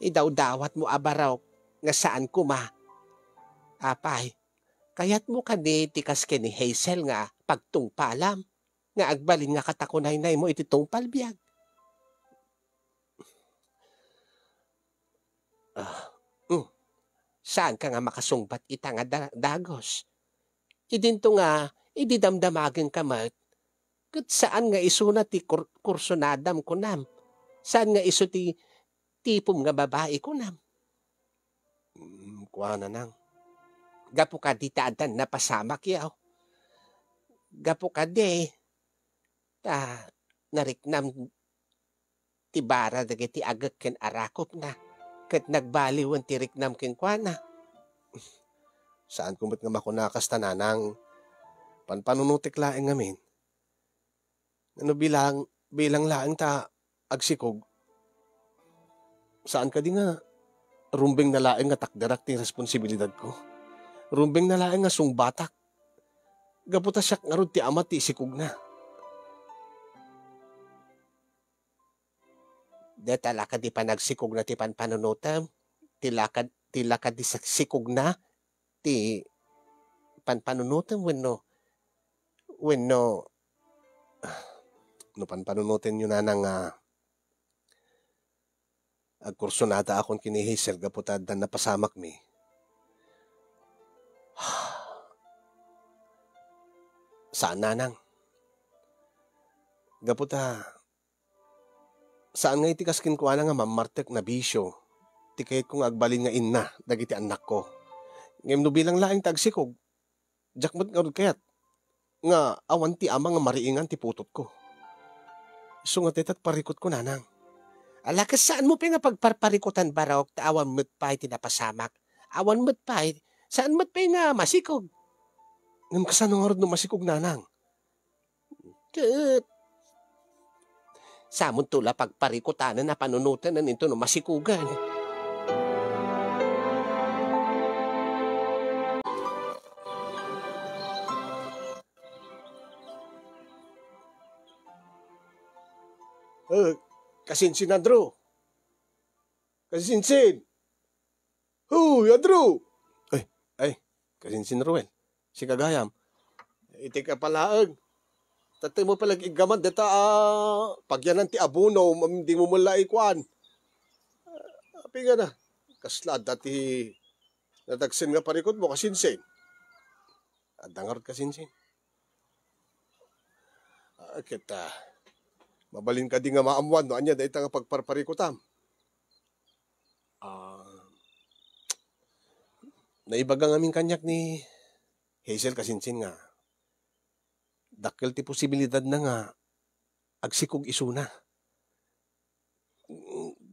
idawdawatmo a Barok nga saan koma. Apay, kayatmo kadi ti kas ken ni Hazel nga pagtungpalam nga agbalin nga katakunaynaymo iti tungpal biag? Ah, Saanka nga makasungbat ita nga da-, dagus. Idinto nga, idi damdamagenka met, ket saan nga isuna ti kur-, kursonadam kunam. Saan nga isu ti tipom nga babai kunam. Mm, kuana nang. Gapu kadi ta addan napasamak yaw. Gapu kadi ta nariknam ti bara dagiti agek ken arakupna, ket nagbaliwen ti riknam kenkuana. Saanko met nga makuna kasta, nanang. Panpanunotek laeng ngamin. No bilang, bilang laeng ta agsikog, saan kadi nga rumbeng na laeng nga takderak ti responsibilidadko? Rumbeng na laeng nga sungbatak. Gapu ta siak ngarud ti ama ti isikogna. Deta la kadi panagsikogna ti panpanunotem, ti lakad, ti lakad ti sak-, sikogna, ti panpanunotem wenno, wenno, no panpanunotenyo, nanang, nga agkursonada akon ken ni Hazel gapu ta addan napasamakmi. Saan, nanang. Gapu ta, saan nga iti kas kenkuana nga mammartek, nabisio ti kayatko nga agbalin nga inna dagiti annakko. Ngem no bilang laeng ta agsikog, diak met ngarud kayat nga awan ti ama nga mariingan ti putotko. Isu nga dayta ti parikutko, nanang. Ala, ket saanmo pay nga pagparparikutan, barok, ta awan met pay ti napasamak. Awan met pay, saan met pay nga masikog. Ngem kasano ngarud no masikog, nanang? Ket, samonto la pagparikutanen a panunoten inton no masikugen. Eh, kasinsin, Andrew. Kasinsin. Hoy, Andrew! Ay, ay, kasinsin, Ruel. Sika gayam. Iti kapalaeng. Tatay mo pala iggaman deta a pagyanan ti abono, mam-, di mo man la ikuan. Apingana, kasla adda ti nadagsen nga parikutmo, kasinsin. Adda ngarud, kasinsin. Ah, ket, ah, mabalin kadi nga maammuan no ania dayta nga pagparparikutam? Ah, naibaga ngamin kaniak ni Hazel, kasinsin, nga dakkel ti posibilidadna nga agsikog isuna.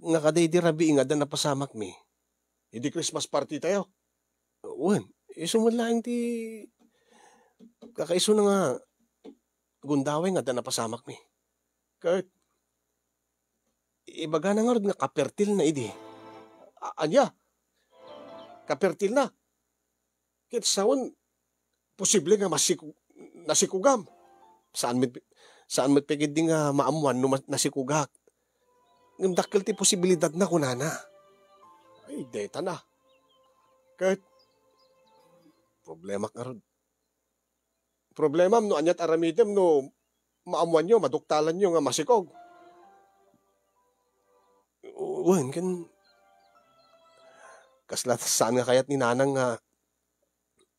Nga kadi idi rabii nga adda napasamakmi. Idi Christmas party tayo? Wen, isu met laeng ti kakaisuna nga gundaway nga adda napasamakmi. Ket ibagana ngarud nga kapertilna idi. A-, ania? Kapertilna? Ket sawen, posible nga masiku-, nasikugam. Saan met, saan met pay ketdi nga maammuan no ma-, nasikugak. Ngem dakkel ti posibilidadna, kunana. Ay, deta na. Ket, problemak ngarud. Problemam no aniat aramidem no maammuanyo, maduktalanyo nga masikog. Wen, ken kasla saan nga kayat ni nanang nga,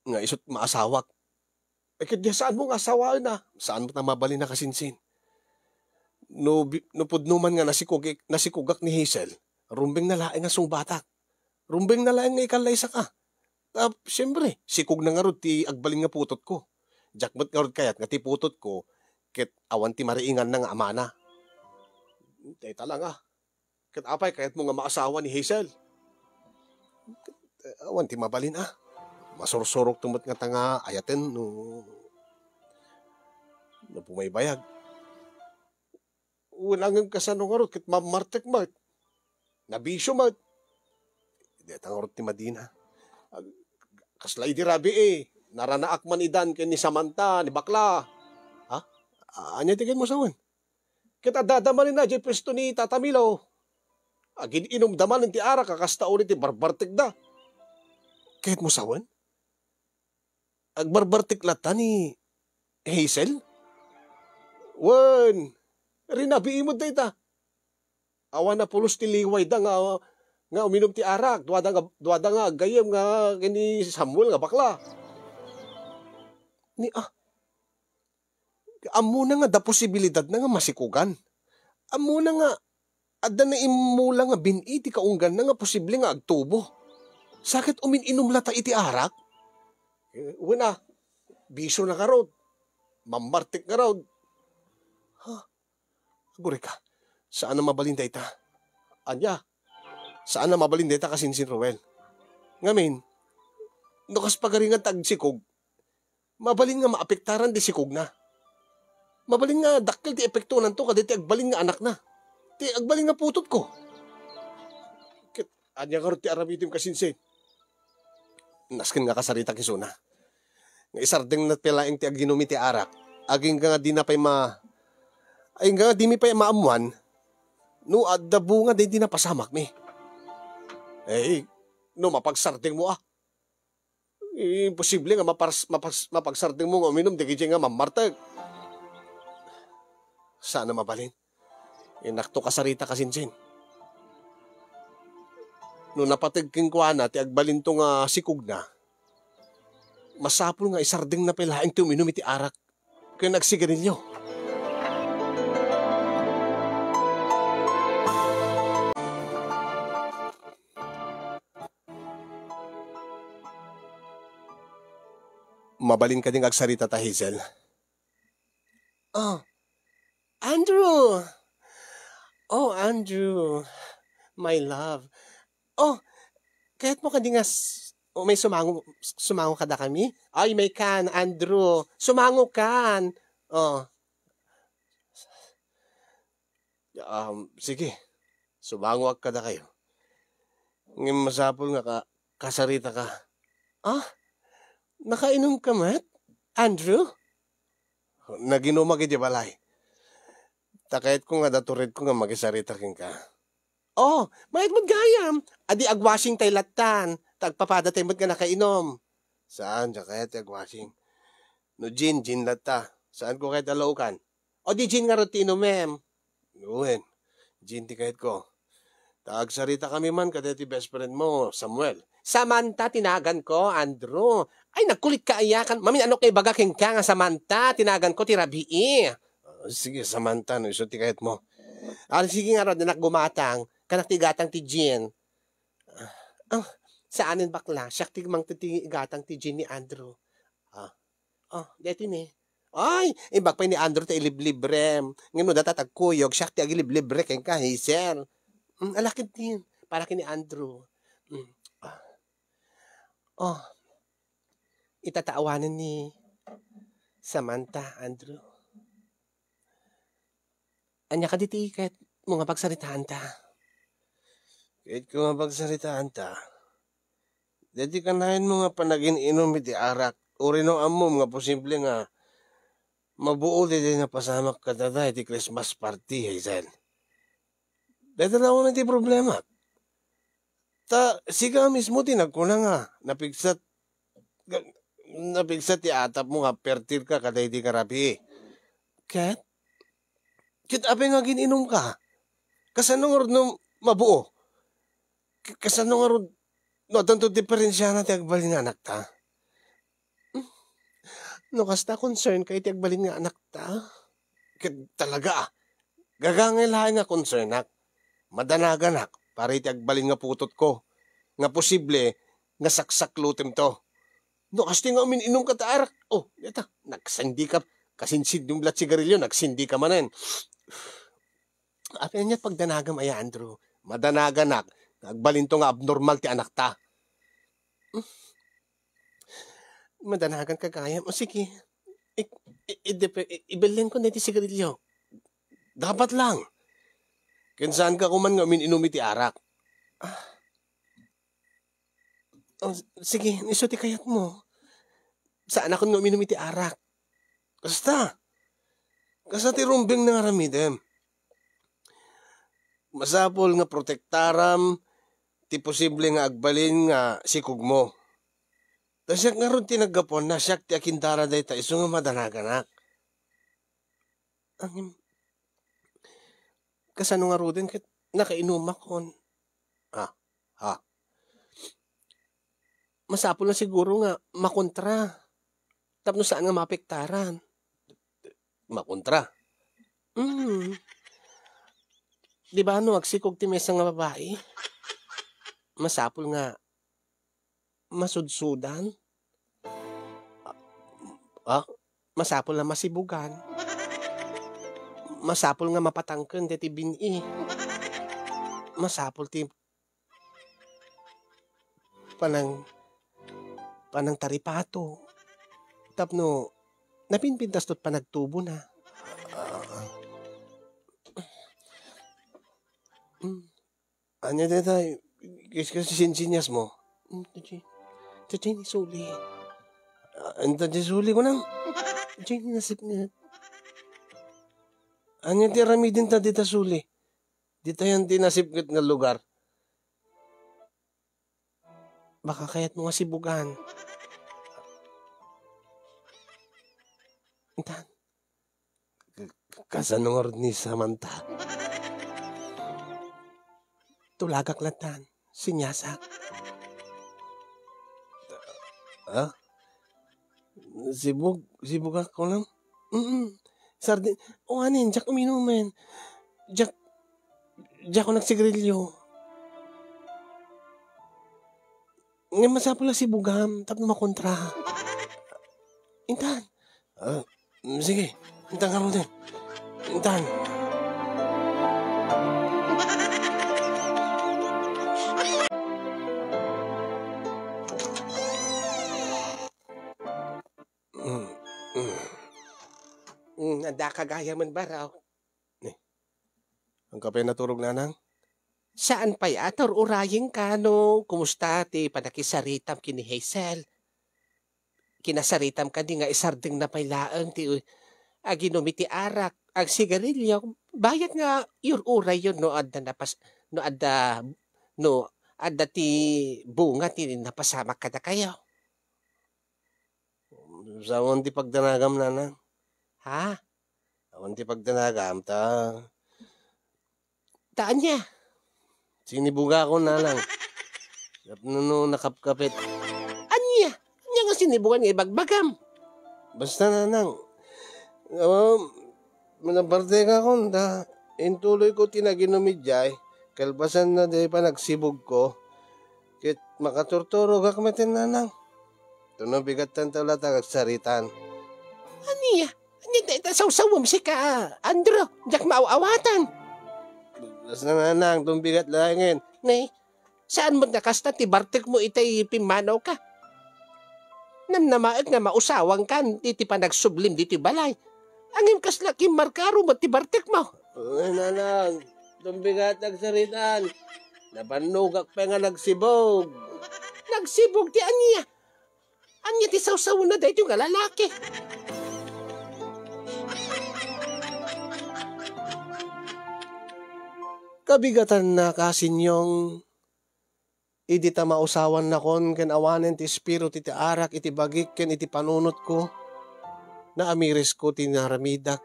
nga isut maasawak. Eh, ket di saanmo nga asawaen, a? Saan ta mabalin a, kasinsin? No bi-, no pudno man nga nasikog-, nasikogak ni Hazel, rumbeng na laeng nga sungbatak. Rumbeng na laeng nga ikallaysaka. Ta, siempre, sikog na ngarud ti agbalin nga putotko. Diak met ngarud kayat nga ti putotko ket awan ti mariinganna nga amana. Dayta la nga. Ket apay, kayatmo nga maasawa ni Hazel? Ket, eh, awan ti mabalin, a. Masursurok to met ngata nga ayaten no, no pumaybayag. Wen, ngem kasano ngarud ket mammartek met? Nabisio met. Deta ngarud ti madina. Ag-, kasla idi rabii, naranaak man idan ken ni Samantha, ni bakla. Ha? A-, ania ti ket mo sawen? Ket adda manen a diay puesto ni Tata Milo. Agin-inumda manen ti arak a kasta uri ti barbartekda. Ket mo sawen? Agbarbartek latta ni Hazel? Wen, rinabii met dayta. Awan a pulos ti liwayda nga, nga uminum ti arak, duada nga, duada nga aggayem nga ken ni Samuel nga bakla. Ni, ah, ammona nga adda posibilidadna nga masikugan. Ammona nga adda naimmula nga bin-i ti kaungganna nga posible nga agtubo. Sa ket umin-inum latta iti arak? Eh, wen a, bisio na ngarud. Mammartek ngarud. Ha? Agurayka, saan a mabalin dayta. Ania? Saan a mabalin dayta, kasinsin Roel. Ngamin, no kas pagaringan ta agsikog, mabalin nga maapektaran ti sikogna. Mabalin nga dakkel ti epektonanto kadagiti agbalin nga anakna. Ti agbalin nga putotko. Ket ania ngarud ti aramidem, kasinsin? Nasken nga kasaritak isuna. Nga isardengna pay laeng ti aginum iti arak. Agingga nga dina pay ma-, agingga nga dimi pay maammuan no adda bunga daydi napasamakmi. Eh, no mapagsardengmo, ah. Imposible nga mapars-, mapas-, mapagsardengmo nga uminum dagiti nga mammartek. Saan a mabalin. Innakto kasarita, kasinsin. No napateg kenkuana ti agbalinto nga sikogna, masapul nga isardengna pay laeng ti uminum iti arak ken agsigarilio. Mabalin kadi nga agsarita ta, Hazel? Oh, Andrew! Oh, Andrew, my love. Oh, kayatmo kadi nga s-, umay sumango, sumango kadakami? Ay, umay kan, Andrew. Sumango kan. Oh. Um, sige. Sumangoak kadakayo. Ngem masapul nga ka-, kasarita ka. Ah? Nakainom ka met, Andrew? Naginumak iti balay. Ta kayatko nga adda turedko nga makisarita kenka. Oh, mayat met gayam. Adi agwashing tay lattan, ta agpapada tay met nga nakainom. Saan, diak kayat ti agwashing. No gin, gin latta. Saanko kayat a laokan. O di gin ngarud ti inumem. Wen, gin ti kayatko. Ta agsaritakami man kadagiti best friend mo, Samuel. Samantha ti naganko, Andrew. Ay, nagkulitka aya? Kan, mamin-anok nga ibaga kenka nga Samantha ti naganko ti rabii. Ah, sige, Samantha, no isu ti kayatmo. Ah, sige ngarud, anak, gumatang. Kanak ti igatang ti gin. Ah, saanen, bakla. Siak ti mangted ti igatang ti gin ni Andrew. Ah. Oh, deti ni. Ay, imbag pay ni Andrew ta iliblibrem. Ngem no data ti agkuyog, siak ti agiliblibre kenka, Hazel. Mm, ala ketdin. Para ken ni Andrew. Mm. Ah. Oh, ita ta awanen ni Samantha, Andrew. Ania kadi ti kayatmo nga pagsaritaanta? Kayatko nga pagsaritaanta, daydi kanayon mo nga panagin-inum iti arak, uray no ammom nga posible nga mabuo daydi napasamak kadata iti Christmas party, Hazel. Dayta laeng ti problema. Ta sika mismo ti nagkuna nga napigsat, napigsat ti atapmo nga pertir ka kadaydi nga rabii. Ket, ket apay nga agin-inum ka? Kasano ngarud no mabuo? K-, kasano ngarud no addanto diferensiana ti agbalin nga anakta? No kasta, concern ka iti agbalin nga anakta? Ket talaga, ah. Gagangay laeng nga concernak. Madanaganak para iti agbalin nga putotko. Nga posible nga saksaklutemto. No kasta nga umin-inum ka ta arak, oh, deta, nagsindi ka, kasinsindiom la sigarilio, nagsindi ka manen. Apay ania't pagdanagam aya, Andrew? Madanaganak nga agbalinto nga abnormal ti anakta. Madanagan ka gayam. O sige, i-, i-, idepe-, i-, ibillenko na iti sigarilio. Dapat lang. Ken saanka koman nga umin-inum iti arak. Ah. Oh, s-, sige, isu ti kayatmo. Saanakon nga uminum iti arak. Kasta. Kasta ti rumbeng nga aramidem. Masapul nga protektaram ti posible nga agbalin nga sikogmo. Ta siak ngarud ti naggapuanna, siak ti akindara dayta isu nga madanaganak. Ngem, kasano ngaruden ket nakainumakon? Ah, Ha? Masapul na siguro nga makontra. Tapno saan nga maapektaran. Makontra? Mm. Di ba no agsikog ti maysa nga babai? Masapul nga masudsudan? Ah, masapul nga masibugan? Masapul nga mapatangken deti bin-i? Masapul ti panang-, panangtaripato tapno napinpintas to't panagtubona. Ah. Mm. Ania dayta, kas-, kas-, sinsinyasmo? Mm, dayta, dayta ni Suli. Ah, ania dayta ni Suli, kunam? Dayta ni nasipnget. Ania ti aramidenta dita Suli? Ditayan ti nasipnget nga lugar. Baka kayatmo nga sibugan. Intan. K-, k-, kasano ngarud ni Samantha? Tulagak lattan. Sinyasak. Ha? Sibug, sibugak kunam? Mm. Sardin, o anin, diak uminumen. Diak, diak nagsigarilyo. Ngem masapul a sibugam tapno makontra. Intan. Ah, mm, sige. Intan ka ruden. Intan. Mm, mm. Mm, adda ka gayam, baro. Ni, ang kape naturog, nanang? Saan pay a, tur-urayengka no kumusta ti panakisaritam ken ni Hazel. Kinasaritam kadi nga isardengna pay laeng ti aginum iti arak, agsigarilyo, bayat nga ur-urayyo no adda napas-, no adda, no adda ti bunga ti napasamak kadakayo. Awan ti pagdanagam, nanang. Ha? Awan ti pagdanagam, ta. Ta ania? Sinibugakon, nanang. Tapno no nakapkapit. Ania? Ania nga sinibugan nga ibagbagam? Basta, nanang. Awan, nabartekakon, ta intuloyko ti naginum idiay, kalpasanna di panagsibugko, ket makaturturogak met, nanang. Tapno bigattan ta latta agsaritan. Ania? Ania dayta sawsawem sika, Andrew? Diak maaw-awatan. Basta, nanang, tumbigat laengen. Ne, saan met nga kasta ti bartekmo itay pimmanawka? Namnamaek nga mausawankan iti panagsublim ditoy balay. Ngem kasla kimmarkaro met ti bartekmo. Ay, nanang, tumbigat agsaritan. Napannogak pay nga nagsibug. Nagsibug ti ania? Ania ti sawsawena daytoy nga lalaki? Kabigatanna, Kasinyong, idi ta mausawannakon ken awanen ti espiritu ti arak iti bagik ken iti panunotko, naamirisko ti naramidak.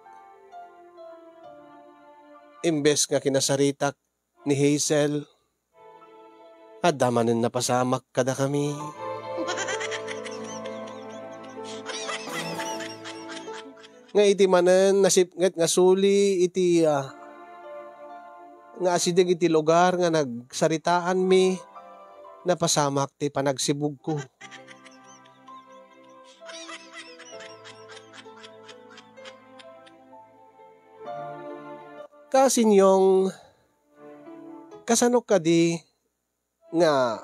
Imbes nga kinasaritak ni Hazel, adda manen napasamak kadakami. Nga iti manen nasipnget nga suli iti, ah, nga asideg iti lugar nga nagsaritaanmi, napasamak ti panagsibugko. Kasinyong, kasano kadi nga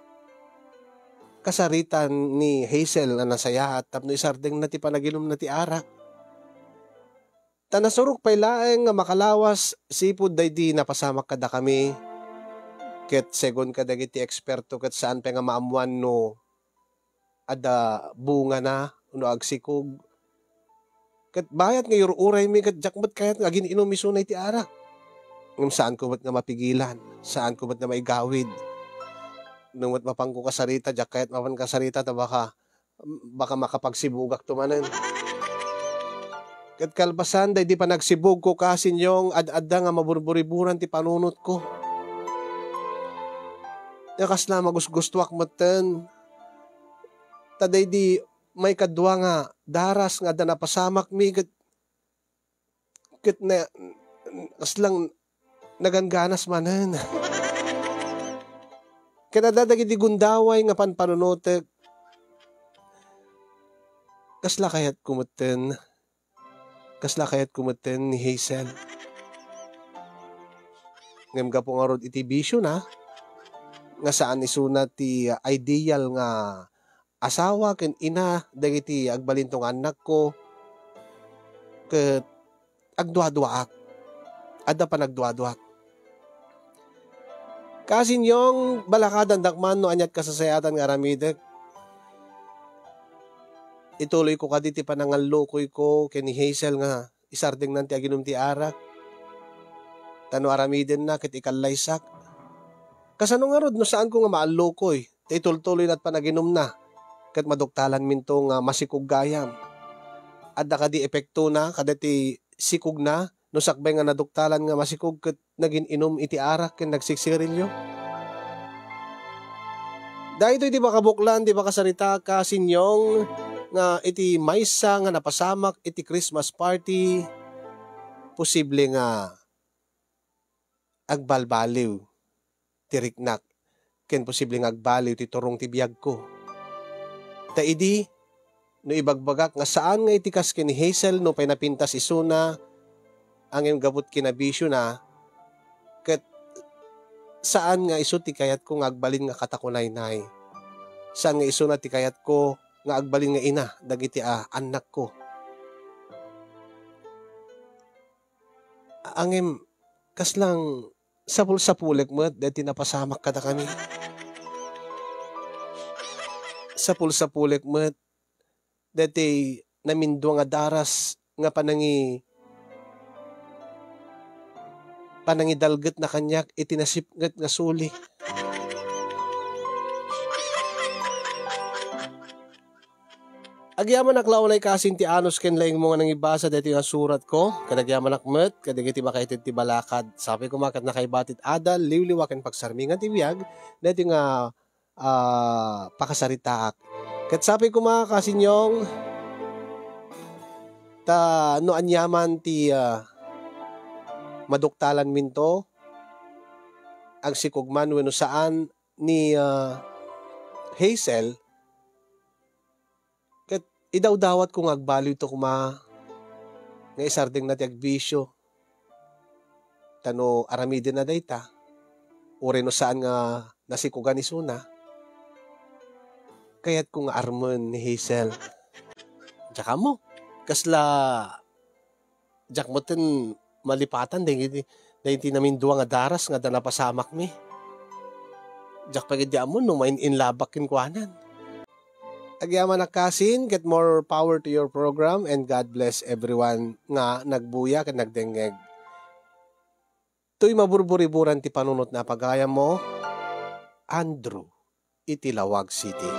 kasaritan ni Hazel a nasayaat tapno isardengna ti panaginumna ti arak? Ta nasurok pay laeng nga makalawas sipud daydi napasamak kadakami, ket segun kadagiti eksperto ket saan pay nga maammuan no adda bungana no agsikog. Ket bayat nga iyur-uraymi ket diak met kayat nga agin-inum isuna iti arak. Ngem saanko met nga mapigilan, saanko met nga maigawid. No met mapanko kasarita, diak kayat mapan kasarita ta baka, baka makapagsibugakto manen. Ket kalpasan daydi panagsibugko, Kasinyong, ad-adda nga maburburiburan ti panunotko. nga kasla magusgustuak metten. Ta daydi maikadua nga daras nga adda napasamakmi ket, ket na, kaslang nagangganas manen. Ket adda dagiti gundaway nga panpanunotek. Kasla kayatko metten. Kasla kayatko metten ni Hazel. Ngem gapu ngarud iti bisiona, nga saan isuna ti ideal nga asawa ken ina dagiti agbalinto nga annakko, ket agduaduaak. Adda panagduaduaak. Kasin Yong, balakadandak man no aniat kasasayaatan nga aramidek. Ituloyko kadi ti panangallukoyko ken ni Hazel nga isardengnan ti aginum ti arak. Ta no aramidenna ket ikallaysak. Kasano ngarud no saanko nga maallukoy? Ta itultuloyna ti panaginumna ket maduktalanminto nga masikog gayam. Adda kadi epektona kadagiti sikogna no sakbay nga naduktalan nga masikog ket nagin-inum iti arak ken nagsiksigarilyo? Daytoy ti makabuklan ti makasarita, Kasin Yong, nga iti maysa nga napasamak iti Christmas party, posible nga agbalbaliw ti riknak ken posible nga agbaliw ti turong ti biagko. Ta idi, no ibagbagak nga saan nga iti kas ken ni Hazel no pay napintas isuna, ngem gapu ti kinabisiona, ket saan nga isu ti kayatko nga agbalin nga katakunaynay. Saan nga isuna ti kayatko nga agbalin nga ina dagiti, a, annakko. Ngem kaslang sapul-sapulek met daytoy napasamak kadakami. Sapul-sapulek met daytoy namindua nga daras nga panangi-, panangidalgetna kaniak iti nasipnget nga suli. Agyamanak la unay, Kasin, ti anus ken laingmo nga nangibasa daytoy nga suratko, ket agyamanak met kadagiti makaited ti balakad. Sapay koma ket nakaibati ti adal, liwliwa ken pagsarmingan ti biag daytoy nga, ah, pakasaritaak. Ket sapay koma, Kasin Yong, ta no aniaman ti, ah, maduktalanminto, agsikog man wenno saan ni, ah, Hazel, ket idawdawatko nga agbaliwto koma nga isardengna ti agbisio. Ta no aramidenna dayta, uray no saan nga nasikogan isuna, kayatko nga armen ni Hazel. Diak ammo, kasla diak metten malipatan dagiti, dagiti namindua nga daras nga adda napasamakmi. Diak pay ketdi ammo no main-inlabak kenkuanan. Agyamanak, Kasin, ket more power to your program and God bless everyone nga nagbuya ken nagdengngeg. Toy maburburiburan ti panunot na pagayammo, Andrew, iti Laoag City.